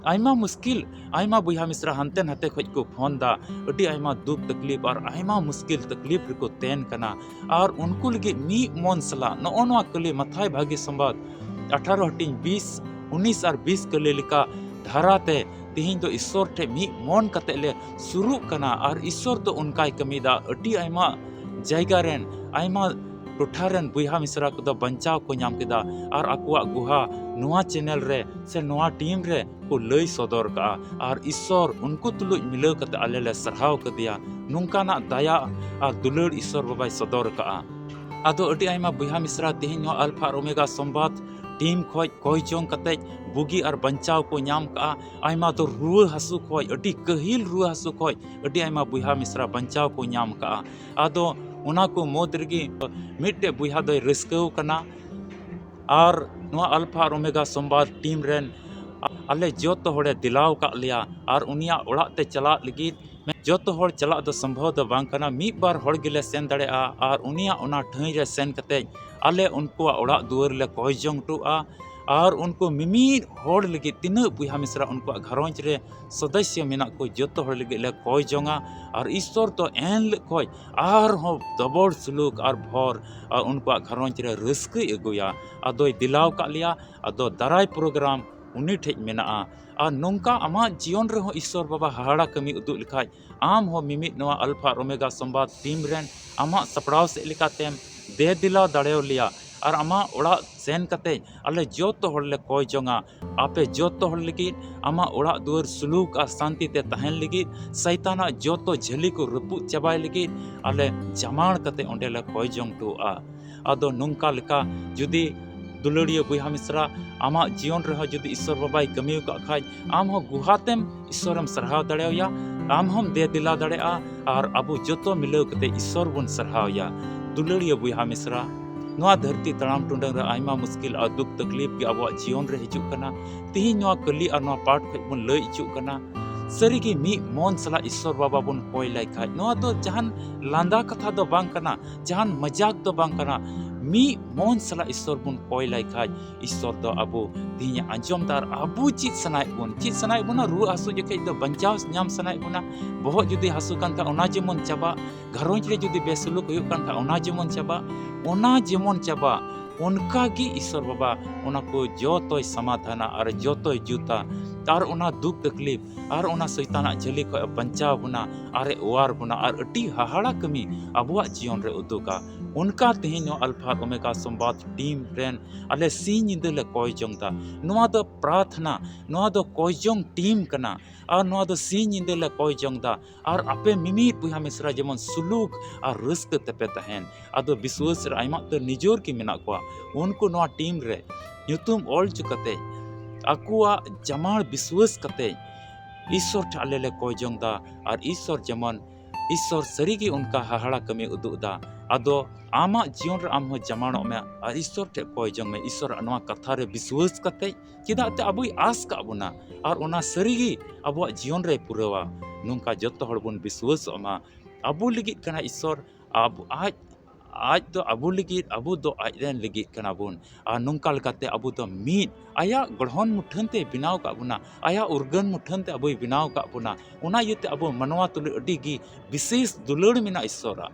ᱟᱭᱢᱟ ᱢᱩᱥᱠᱤᱞ, ᱟᱭᱢᱟ ᱵᱚᱭᱦᱟ ᱢᱤᱥᱨᱟ ᱦᱟᱱᱛᱮ ᱱᱟᱛᱮ ᱠᱷᱚᱡ ᱠᱚ ᱯᱷᱳᱱ ᱫᱟ, ᱟᱹᱰᱤ ᱟᱭᱢᱟ ᱫᱩᱠ ᱛᱟᱠᱞᱤᱯ ᱟᱨ ᱟᱭᱢᱟ ᱢᱩᱥᱠᱤᱞ ᱛᱟᱠᱞᱤᱯ ᱨᱮᱠᱚ ᱛᱟᱦᱮᱱ ᱠᱟᱱᱟ᱾ ᱟᱨ ᱩᱱᱠᱩ ᱞᱟᱹᱜᱤᱫ ᱢᱤᱫ ᱢᱚᱱ ᱥᱟᱞᱟᱜ ᱱᱚᱜᱼᱚ ᱱᱚᱣᱟ ᱠᱟᱹᱞᱤ ᱢᱟᱛᱷᱟᱭ ᱵᱷᱟᱹᱜᱤ ᱥᱚᱢᱵᱟᱫ ᱟᱴᱷᱟᱨᱚ ᱦᱟᱹᱴᱤᱧ ᱵᱤᱥ, ᱩᱱᱤᱥ ᱟᱨ ᱵᱤᱥ ᱠᱟᱹᱞᱤ ᱞᱮᱠᱟ ᱫᱷᱟᱨᱟᱛᱮ ᱛᱤᱦᱤᱧ ᱫᱚ ᱤᱥᱥᱚᱨ ᱴᱷᱮᱡ ᱢᱤᱫ ᱢᱚᱱ ᱠᱟᱛᱮ ᱞᱮ ᱥᱩᱨᱩᱜ ᱠᱟᱱᱟ᱾ ᱟᱨ ᱤᱥᱥᱚᱨ ᱫᱚ ᱚᱱᱠᱟᱭ ᱠᱟᱹᱢᱤᱭᱮᱫᱟ, ᱟᱹᱰᱤ ᱟᱭᱢᱟ ᱡᱟᱭᱜᱟ ᱨᱮᱱ, ᱟᱭᱢᱟ ᱴᱚᱴᱷᱟ ᱨᱮᱱ ᱵᱚᱭᱦᱟ ᱢᱤᱥᱨᱟ ᱠᱚᱫᱚ ᱵᱟᱧᱪᱟᱣ ᱠᱚ ᱧᱟᱢ ᱠᱮᱫᱟ ᱟᱨ ᱟᱠᱚᱣᱟᱜ ᱜᱩᱦᱟ ᱱᱚᱣᱟ ᱪᱮᱱᱮᱞ ᱨᱮ ᱥᱮ ᱱᱚᱣᱟ ᱴᱤᱢ ᱨᱮ ᱠᱚ ᱞᱟᱹᱭ ᱥᱚᱫᱚᱨ ᱠᱟᱜᱼᱟ᱾ ᱟᱨ ᱤᱥᱥᱚᱨ ᱩᱱᱠᱩ ᱛᱩᱞᱩᱡ ᱢᱤᱞᱟᱹᱣ ᱠᱟᱛᱮ ᱟᱞᱮ ᱞᱮ ᱥᱟᱨᱦᱟᱣ ᱠᱟᱫᱮᱭᱟ᱾ ᱱᱚᱝᱠᱟᱱᱟᱜ ᱫᱟᱭᱟ ᱟᱨ ᱫᱩᱞᱟᱹᱲ ᱤᱥᱥᱚᱨ ᱵᱟᱵᱟᱭ ᱥᱚᱫᱚᱨ ᱠᱟᱜᱼᱟ᱾ ᱟᱫᱚ ᱟᱹᱰᱤ ᱟᱭᱢᱟ ᱵᱚᱭᱦᱟ ᱢᱤᱥᱨᱟ ᱛᱮᱦᱮᱧ ᱱᱚᱣᱟ ᱟᱞᱯᱷᱟ ᱟᱨ ᱳᱢᱮᱜᱟ ᱥᱚᱢᱵᱟᱫ ᱴᱤᱢ ᱠᱷᱚᱡ ᱠᱚᱭ ᱡᱚᱝ ᱠᱟᱛᱮ ᱵᱩᱜᱤ ᱟᱨ ᱵᱟᱧᱪᱟᱣ ᱠᱚ ᱧᱟᱢ ᱠᱟᱜᱼᱟ᱾ ᱟᱭᱢᱟ ᱫᱚ ᱨᱩᱣᱟᱹ ᱦᱟᱹᱥᱩ ᱠᱷᱚᱡ, ᱟᱹᱰᱤ ᱠᱟᱹᱦᱤᱞ ᱨᱩᱣᱟᱹ ᱦᱟᱹᱥᱩ ᱠᱷᱚᱡ ᱟᱹᱰᱤ ᱟᱭᱢᱟ ᱵᱚᱭᱦᱟ ᱢᱤᱥᱨᱟ ᱵᱟᱧᱪᱟᱣ ᱠᱚ ᱧᱟᱢ ᱠᱟᱜᱼᱟ᱾ ᱟᱫᱚ ᱚᱱᱟ ᱠᱚ ᱢᱩᱫᱽ ᱨᱮᱜᱮ ᱢᱤᱫᱴᱮᱡ ᱵᱚᱭᱦᱟ ᱫᱚᱭ ᱨᱟᱹᱥᱠᱟᱹᱣ ᱠᱟᱱᱟ᱾ ᱟᱨ ᱱᱚᱣᱟ ᱟᱞᱯᱷᱟ ᱟᱨ ᱳᱢᱮᱜᱟ ᱥᱚᱢᱵᱟᱫ ᱴᱤᱢ ᱨᱮᱱ ᱟᱞᱮ ᱡᱚᱛᱚ ᱦᱚᱲᱮ ᱫᱮᱞᱟᱣ ᱠᱟᱜ ᱞᱮᱭᱟ᱾ ᱟᱨ ᱩᱱᱤᱭᱟᱜ ᱚᱲᱟᱜ ᱛᱮ ᱪᱟᱞᱟᱜ ᱞᱟᱹᱜᱤᱫ ᱡᱚᱛᱚ ᱦᱚᱲ ᱪᱟᱞᱟᱜ ᱫᱚ ᱥᱚᱢᱵᱷᱚᱵ ᱫᱚ ᱵᱟᱝ ᱠᱟᱱᱟ, ᱢᱤᱫ ᱵᱟᱨ ᱦᱚᱲ ᱜᱮᱞᱮ ᱥᱮᱱ ᱫᱟᱲᱮᱭᱟᱜᱼᱟ᱾ ᱟᱨ ᱩᱱᱤᱭᱟᱜ ᱚᱱᱟ ᱴᱷᱟᱹᱭ ᱨᱮ ᱥᱮᱱ ᱠᱟᱛᱮ ᱟᱞᱮ ᱩᱱᱠᱩᱣᱟᱜ ᱚᱲᱟᱜ ᱫᱩᱣᱟᱹᱨ ᱞᱮ ᱠᱚᱭ ᱡᱚᱝ ᱦᱚᱴᱚᱜᱼᱟ᱾ ᱟᱨ ᱩᱱᱠᱩ ᱢᱤᱢᱤᱫ ᱦᱚᱲ ᱞᱟᱹᱜᱤᱫ, ᱛᱤᱱᱟᱹᱜ ᱵᱚᱭᱦᱟ ᱢᱤᱥᱨᱟ ᱩᱱᱠᱩᱣᱟᱜ ᱜᱷᱟᱨᱚᱸᱡᱽ ᱨᱮ ᱥᱚᱫᱚᱥᱭᱚ ᱢᱮᱱᱟᱜ ᱠᱚ, ᱡᱚᱛᱚ ᱦᱚᱲ ᱞᱟᱹᱜᱤᱫ ᱞᱮ ᱠᱚᱭ ᱡᱚᱝᱟ᱾ ᱟᱨ ᱤᱥᱥᱚᱨ ᱫᱚ ᱮᱱ ᱦᱤᱞᱳᱜ ᱠᱷᱚᱡ ᱟᱨᱦᱚᱸ ᱰᱚᱵᱚᱞ ᱥᱩᱞᱩᱠ ᱟᱨ ᱵᱷᱚᱨ, ᱟᱨ ᱩᱱᱠᱩᱣᱟᱜ ᱜᱷᱟᱨᱚᱸᱡᱽ ᱨᱮ ᱨᱟᱹᱥᱠᱟᱹᱭ ᱟᱹᱜᱩᱭᱟ᱾ ᱟᱫᱚᱭ ᱫᱮᱞᱟᱣ ᱠᱟᱜ ᱞᱮᱭᱟ᱾ ᱟᱫᱚ ᱫᱟᱨᱟᱭ ᱯᱨᱳᱜᱨᱟᱢ ᱩᱱᱤ ᱴᱷᱮᱡ ᱢᱮᱱᱟᱜᱼᱟ᱾ ᱟᱨ ᱱᱚᱝᱠᱟ ᱟᱢᱟᱜ ᱡᱤᱭᱚᱱ ᱨᱮᱦᱚᱸ ᱤᱥᱥᱚᱨ ᱵᱟᱵᱟ ᱦᱟᱦᱟᱲᱟ ᱠᱟᱹᱢᱤ ᱩᱫᱩᱜ ᱞᱮᱠᱷᱟᱡ, ᱟᱢ ᱦᱚᱸ ᱢᱤᱢᱤᱫ ᱱᱚᱣᱟ ᱟᱞᱯᱷᱟ ᱟᱨ ᱳᱢᱮᱜᱟ ᱥᱚᱢᱵᱟᱫ ᱴᱤᱢ ᱨᱮᱱ ᱟᱢᱟᱜ ᱥᱟᱯᱲᱟᱣ ᱥᱮᱫ ᱞᱮᱠᱟᱛᱮᱢ ᱫᱮ ᱫᱮᱞᱟ ᱫᱟᱲᱮᱣ ᱞᱮᱭᱟ᱾ ᱟᱨ ᱟᱢᱟᱜ ᱚᱲᱟᱜ ᱥᱮᱱ ᱠᱟᱛᱮ ᱟᱞᱮ ᱡᱚᱛᱚ ᱦᱚᱲ ᱞᱮ ᱠᱚᱭ ᱡᱚᱝᱟ, ᱟᱯᱮ ᱡᱚᱛᱚ ᱦᱚᱲ ᱞᱟᱹᱜᱤᱫ ᱟᱢᱟᱜ ᱚᱲᱟᱜ ᱫᱩᱣᱟᱹᱨ ᱥᱩᱞᱩᱠ ᱟᱨ ᱥᱟᱱᱛᱤ ᱛᱮ ᱛᱟᱦᱮᱱ ᱞᱟᱹᱜᱤᱫ, ᱥᱟᱭᱛᱟᱱᱟᱜ ᱡᱚᱛᱚ ᱡᱷᱟᱹᱞᱤ ᱠᱚ ᱨᱟᱹᱯᱩᱫ ᱪᱟᱵᱟᱭ ᱞᱟᱹᱜᱤᱫ ᱟᱞᱮ ᱡᱟᱢᱟᱲ ᱠᱟᱛᱮ ᱚᱸᱰᱮ ᱞᱮ ᱠᱚᱭ ᱡᱚᱝ ᱦᱚᱴᱚᱣᱟᱜᱼᱟ᱾ ᱟᱫᱚ ᱱᱚᱝᱠᱟ ᱞᱮᱠᱟ ᱡᱩᱫᱤ ᱫᱩᱞᱟᱹᱲᱤᱭᱟᱹ ᱵᱚᱭᱦᱟ ᱢᱤᱥᱨᱟ, ᱟᱢᱟᱜ ᱡᱤᱭᱚᱱ ᱨᱮᱦᱚᱸ ᱡᱩᱫᱤ ᱤᱥᱥᱚᱨ ᱵᱟᱵᱟᱭ ᱠᱟᱹᱢᱤ ᱟᱠᱟᱫ ᱠᱷᱟᱡ, ᱟᱢ ᱦᱚᱸ ᱜᱩᱦᱟᱛᱮᱢ ᱤᱥᱥᱚᱨᱮᱢ ᱥᱟᱨᱦᱟᱣ ᱫᱟᱲᱮᱣᱟᱭᱟ, ᱟᱢ ᱦᱚᱸᱢ ᱫᱮ ᱫᱮᱞᱟ ᱫᱟᱲᱮᱭᱟᱜᱼᱟ᱾ ᱟᱨ ᱟᱵᱚ ᱡᱚᱛᱚ ᱢᱤᱞᱟᱹᱣ ᱠᱟᱛᱮ ᱤᱥᱥᱚᱨ ᱵᱚᱱ ᱥᱟᱨᱦᱟᱣᱭᱟ᱾ ᱫᱩᱞᱟᱹᱲᱤᱭᱟᱹ ᱵᱚᱭᱦᱟ ᱢᱤᱥᱨᱟ, ᱱᱚᱣᱟ ᱫᱷᱟᱹᱨᱛᱤ ᱛᱟᱲᱟᱢ ᱴᱩᱰᱟᱹᱝ ᱨᱮ ᱟᱭᱢᱟ ᱢᱩᱥᱠᱤᱞ ᱟᱨ ᱫᱩᱠ ᱛᱟᱠᱞᱤᱯ ᱜᱮ ᱟᱵᱚᱣᱟᱜ ᱡᱤᱭᱚᱱ ᱨᱮ ᱦᱤᱡᱩᱜ ᱠᱟᱱᱟ᱾ ᱛᱤᱦᱤᱧ ᱱᱚᱣᱟ ᱠᱟᱹᱞᱤ ᱟᱨ ᱱᱚᱣᱟ ᱯᱟᱴ ᱠᱷᱚᱡ ᱵᱚᱱ ᱞᱟᱹᱭ ᱦᱚᱪᱚᱜ ᱠᱟᱱᱟ, ᱥᱟᱹᱨᱤᱜᱮ ᱢᱤᱫ ᱢᱚᱱ ᱥᱟᱞᱟᱜ ᱤᱥᱥᱚᱨ ᱵᱟᱵᱟ ᱵᱚᱱ ᱠᱚᱭ ᱞᱟᱭ ᱠᱷᱟᱡ, ᱱᱚᱣᱟ ᱫᱚ ᱡᱟᱦᱟᱱ ᱞᱟᱸᱫᱟ ᱠᱟᱛᱷᱟ ᱫᱚ ᱵᱟᱝ ᱠᱟᱱᱟ, ᱡᱟᱦᱟᱱ ᱢᱟᱡᱟᱠ ᱫᱚ ᱵᱟᱝ ᱠᱟᱱᱟ᱾ ᱢᱤᱫ ᱢᱚᱱ ᱥᱟᱞᱟᱜ ᱤᱥᱥᱚᱨ ᱵᱚᱱ ᱠᱚᱭ ᱞᱟᱭ ᱠᱷᱟᱡ, ᱤᱥᱥᱚᱨ ᱫᱚ ᱟᱵᱚ ᱛᱮᱦᱮᱧ ᱟᱸᱡᱚᱢ ᱫᱟ᱾ ᱟᱨ ᱟᱵᱚ ᱪᱮᱫ ᱥᱟᱱᱟᱭᱮᱫ ᱵᱚᱱ, ᱪᱮᱫ ᱥᱟᱱᱟᱭᱮᱫ ᱵᱚᱱᱟ? ᱨᱩᱣᱟᱹ ᱦᱟᱹᱥᱩ ᱡᱚᱠᱷᱮᱡ ᱫᱚ ᱵᱟᱧᱪᱟᱣ ᱧᱟᱢ ᱥᱟᱱᱟᱭᱮᱫ ᱵᱚᱱᱟ, ᱵᱚᱦᱚᱜ ᱡᱩᱫᱤ ᱦᱟᱹᱥᱩ ᱠᱟᱱ ᱠᱷᱟᱡ ᱚᱱᱟ ᱡᱮᱢᱚᱱ ᱪᱟᱵᱟᱜ, ᱜᱷᱟᱨᱚᱸᱡᱽ ᱨᱮ ᱡᱩᱫᱤ ᱵᱮᱥᱩᱞᱩᱠ ᱦᱩᱭᱩᱜ ᱠᱟᱱ ᱠᱷᱟᱡ ᱚᱱᱟ ᱡᱮᱢᱚᱱ ᱪᱟᱵᱟᱜ, ᱚᱱᱟ ᱡᱮᱢᱚᱱ ᱪᱟᱵᱟᱜ, ᱚᱱᱠᱟ ᱜᱮ ᱤᱥᱥᱚᱨ ᱵᱟᱵᱟ ᱚᱱᱟ ᱠᱚ ᱡᱚᱛᱚᱭ ᱥᱚᱢᱟᱫᱷᱟᱱᱟ ᱟᱨ ᱡᱚᱛᱚᱭ ᱡᱩᱛᱟ᱾ ᱟᱨ ᱚᱱᱟ ᱫᱩᱠ ᱛᱟᱠᱞᱤᱯ ᱟᱨ ᱚᱱᱟ ᱥᱚᱭᱛᱟᱱᱟᱜ ᱡᱷᱟᱹᱞᱤ ᱠᱷᱚᱡ ᱮ ᱵᱟᱧᱪᱟᱣ ᱵᱚᱱᱟ ᱟᱨ ᱮ ᱚᱣᱟᱨ ᱵᱚᱱᱟ ᱟᱨ ᱟᱹᱰᱤ ᱦᱟᱦᱟᱲᱟ ᱠᱟᱹᱢᱤ ᱟᱵᱚᱣᱟᱜ ᱡᱤᱭᱚᱱ ᱨᱮ ᱩᱫᱩᱜᱟ᱾ ᱚᱱᱠᱟ ᱛᱮᱦᱮᱧ ᱱᱚᱣᱟ ᱟᱞᱯᱷᱟ ᱟᱨ ᱳᱢᱮᱜᱟ ᱥᱚᱢᱵᱟᱫ ᱴᱤᱢ ᱨᱮᱱ ᱟᱞᱮ ᱥᱤᱧ ᱧᱤᱫᱟᱹ ᱞᱮ ᱠᱚᱭ ᱡᱚᱝ ᱫᱟ᱾ ᱱᱚᱣᱟ ᱫᱚ ᱯᱨᱟᱨᱛᱷᱱᱟ, ᱱᱚᱣᱟ ᱫᱚ ᱠᱚᱭ ᱡᱚᱝ ᱴᱤᱢ ᱠᱟᱱᱟ᱾ ᱟᱨ ᱱᱚᱣᱟ ᱫᱚ ᱥᱤᱧ ᱧᱤᱫᱟᱹ ᱞᱮ ᱠᱚᱭ ᱡᱚᱝ ᱫᱟ᱾ ᱟᱨ ᱟᱯᱮ ᱢᱤᱢᱤᱫ ᱵᱚᱭᱦᱟ ᱢᱤᱥᱨᱟ ᱡᱮᱢᱚᱱ ᱥᱩᱞᱩᱠ ᱟᱨ ᱨᱟᱹᱥᱠᱟᱹ ᱛᱮᱯᱮ ᱛᱟᱦᱮᱱ᱾ ᱟᱫᱚ ᱵᱤᱥᱣᱟᱹᱥ ᱨᱮ ᱟᱭᱢᱟ ᱩᱛᱟᱹᱨ ᱱᱤᱡᱚᱨ ᱜᱮ ᱢᱮᱱᱟᱜ ᱠᱚᱣᱟ᱾ ᱩᱱᱠᱩ ᱱᱚᱣᱟ ᱴᱤᱢ ᱨᱮ ᱧᱩᱛᱩᱢ ᱚᱞ ᱦᱚᱪᱚ ᱠᱟᱛᱮ ᱟᱠᱚᱣᱟᱜ ᱡᱟᱢᱟᱲ ᱵᱤᱥᱣᱟᱹᱥ ᱠᱟᱛᱮ ᱤᱥᱥᱚᱨ ᱴᱷᱮᱱ ᱟᱞᱮ ᱞᱮ ᱠᱚᱭ ᱡᱚᱝ ᱫᱟ᱾ ᱟᱨ ᱤᱥᱥᱚᱨ ᱡᱮᱢᱚᱱ, ᱤᱥᱥᱚᱨ ᱥᱟᱹᱨᱤᱜᱮ ᱚᱱᱠᱟ ᱦᱟᱦᱟᱲᱟ ᱠᱟᱹᱢᱤ ᱩᱫᱩᱜ ᱫᱟ᱾ ᱟᱫᱚ ᱟᱢᱟᱜ ᱡᱤᱭᱚᱱ ᱨᱮ ᱟᱢ ᱦᱚᱸ ᱡᱟᱢᱟᱲᱚᱜ ᱢᱮ ᱟᱨ ᱤᱥᱥᱚᱨ ᱴᱷᱮᱱ ᱠᱚᱭ ᱡᱚᱝ ᱢᱮ᱾ ᱤᱥᱥᱚᱨᱟᱜ ᱱᱚᱣᱟ ᱠᱟᱛᱷᱟ ᱨᱮ ᱵᱤᱥᱣᱟᱹᱥ ᱠᱟᱛᱮ, ᱪᱮᱫᱟᱜ ᱛᱮ ᱟᱵᱚᱭ ᱟᱥ ᱠᱟᱜ ᱵᱚᱱᱟ ᱟᱨ ᱚᱱᱟ ᱥᱟᱹᱨᱤᱜᱮ ᱟᱵᱚᱣᱟᱜ ᱡᱤᱭᱚᱱ ᱨᱮᱭ ᱯᱩᱨᱟᱹᱣᱟ᱾ ᱱᱚᱝᱠᱟ ᱡᱚᱛᱚ ᱦᱚᱲ ᱵᱚᱱ ᱵᱤᱥᱣᱟᱹᱥᱚᱜ ᱢᱟ᱾ ᱟᱵᱚ ᱞᱟᱹᱜᱤᱫ ᱠᱟᱱᱟ ᱤᱥᱥᱚᱨ, ᱟᱵᱚ, ᱟᱡ, ᱟᱡ ᱫᱚ ᱟᱵᱚ ᱞᱟᱹᱜᱤᱫ, ᱟᱵᱚ ᱫᱚ ᱟᱡ ᱨᱮᱱ ᱞᱟᱹᱜᱤᱫ ᱠᱟᱱᱟ ᱵᱚᱱ᱾ ᱟᱨ ᱱᱚᱝᱠᱟ ᱞᱮᱠᱟᱛᱮ ᱟᱵᱚ ᱫᱚ ᱢᱤᱫ ᱟᱭᱟᱜ ᱜᱚᱲᱦᱚᱱ ᱢᱩᱴᱷᱟᱹᱱ ᱛᱮᱭ ᱵᱮᱱᱟᱣ ᱠᱟᱜ ᱵᱚᱱᱟ, ᱟᱭᱟᱜ ᱩᱨᱜᱟᱹᱱ ᱢᱩᱴᱷᱟᱹᱱ ᱛᱮ ᱟᱵᱚᱭ ᱵᱮᱱᱟᱣ ᱠᱟᱜ ᱵᱚᱱᱟ᱾ ᱚᱱᱟ ᱤᱭᱟᱹᱛᱮ ᱟᱵᱚ ᱢᱟᱱᱣᱟ ᱛᱩᱞᱩᱡ ᱟᱹᱰᱤ ᱜᱮ ᱵᱤᱥᱮᱥ ᱫᱩᱞᱟᱹᱲ ᱢᱮᱱᱟᱜᱼᱟ ᱤᱥᱥᱚᱨᱟᱜ᱾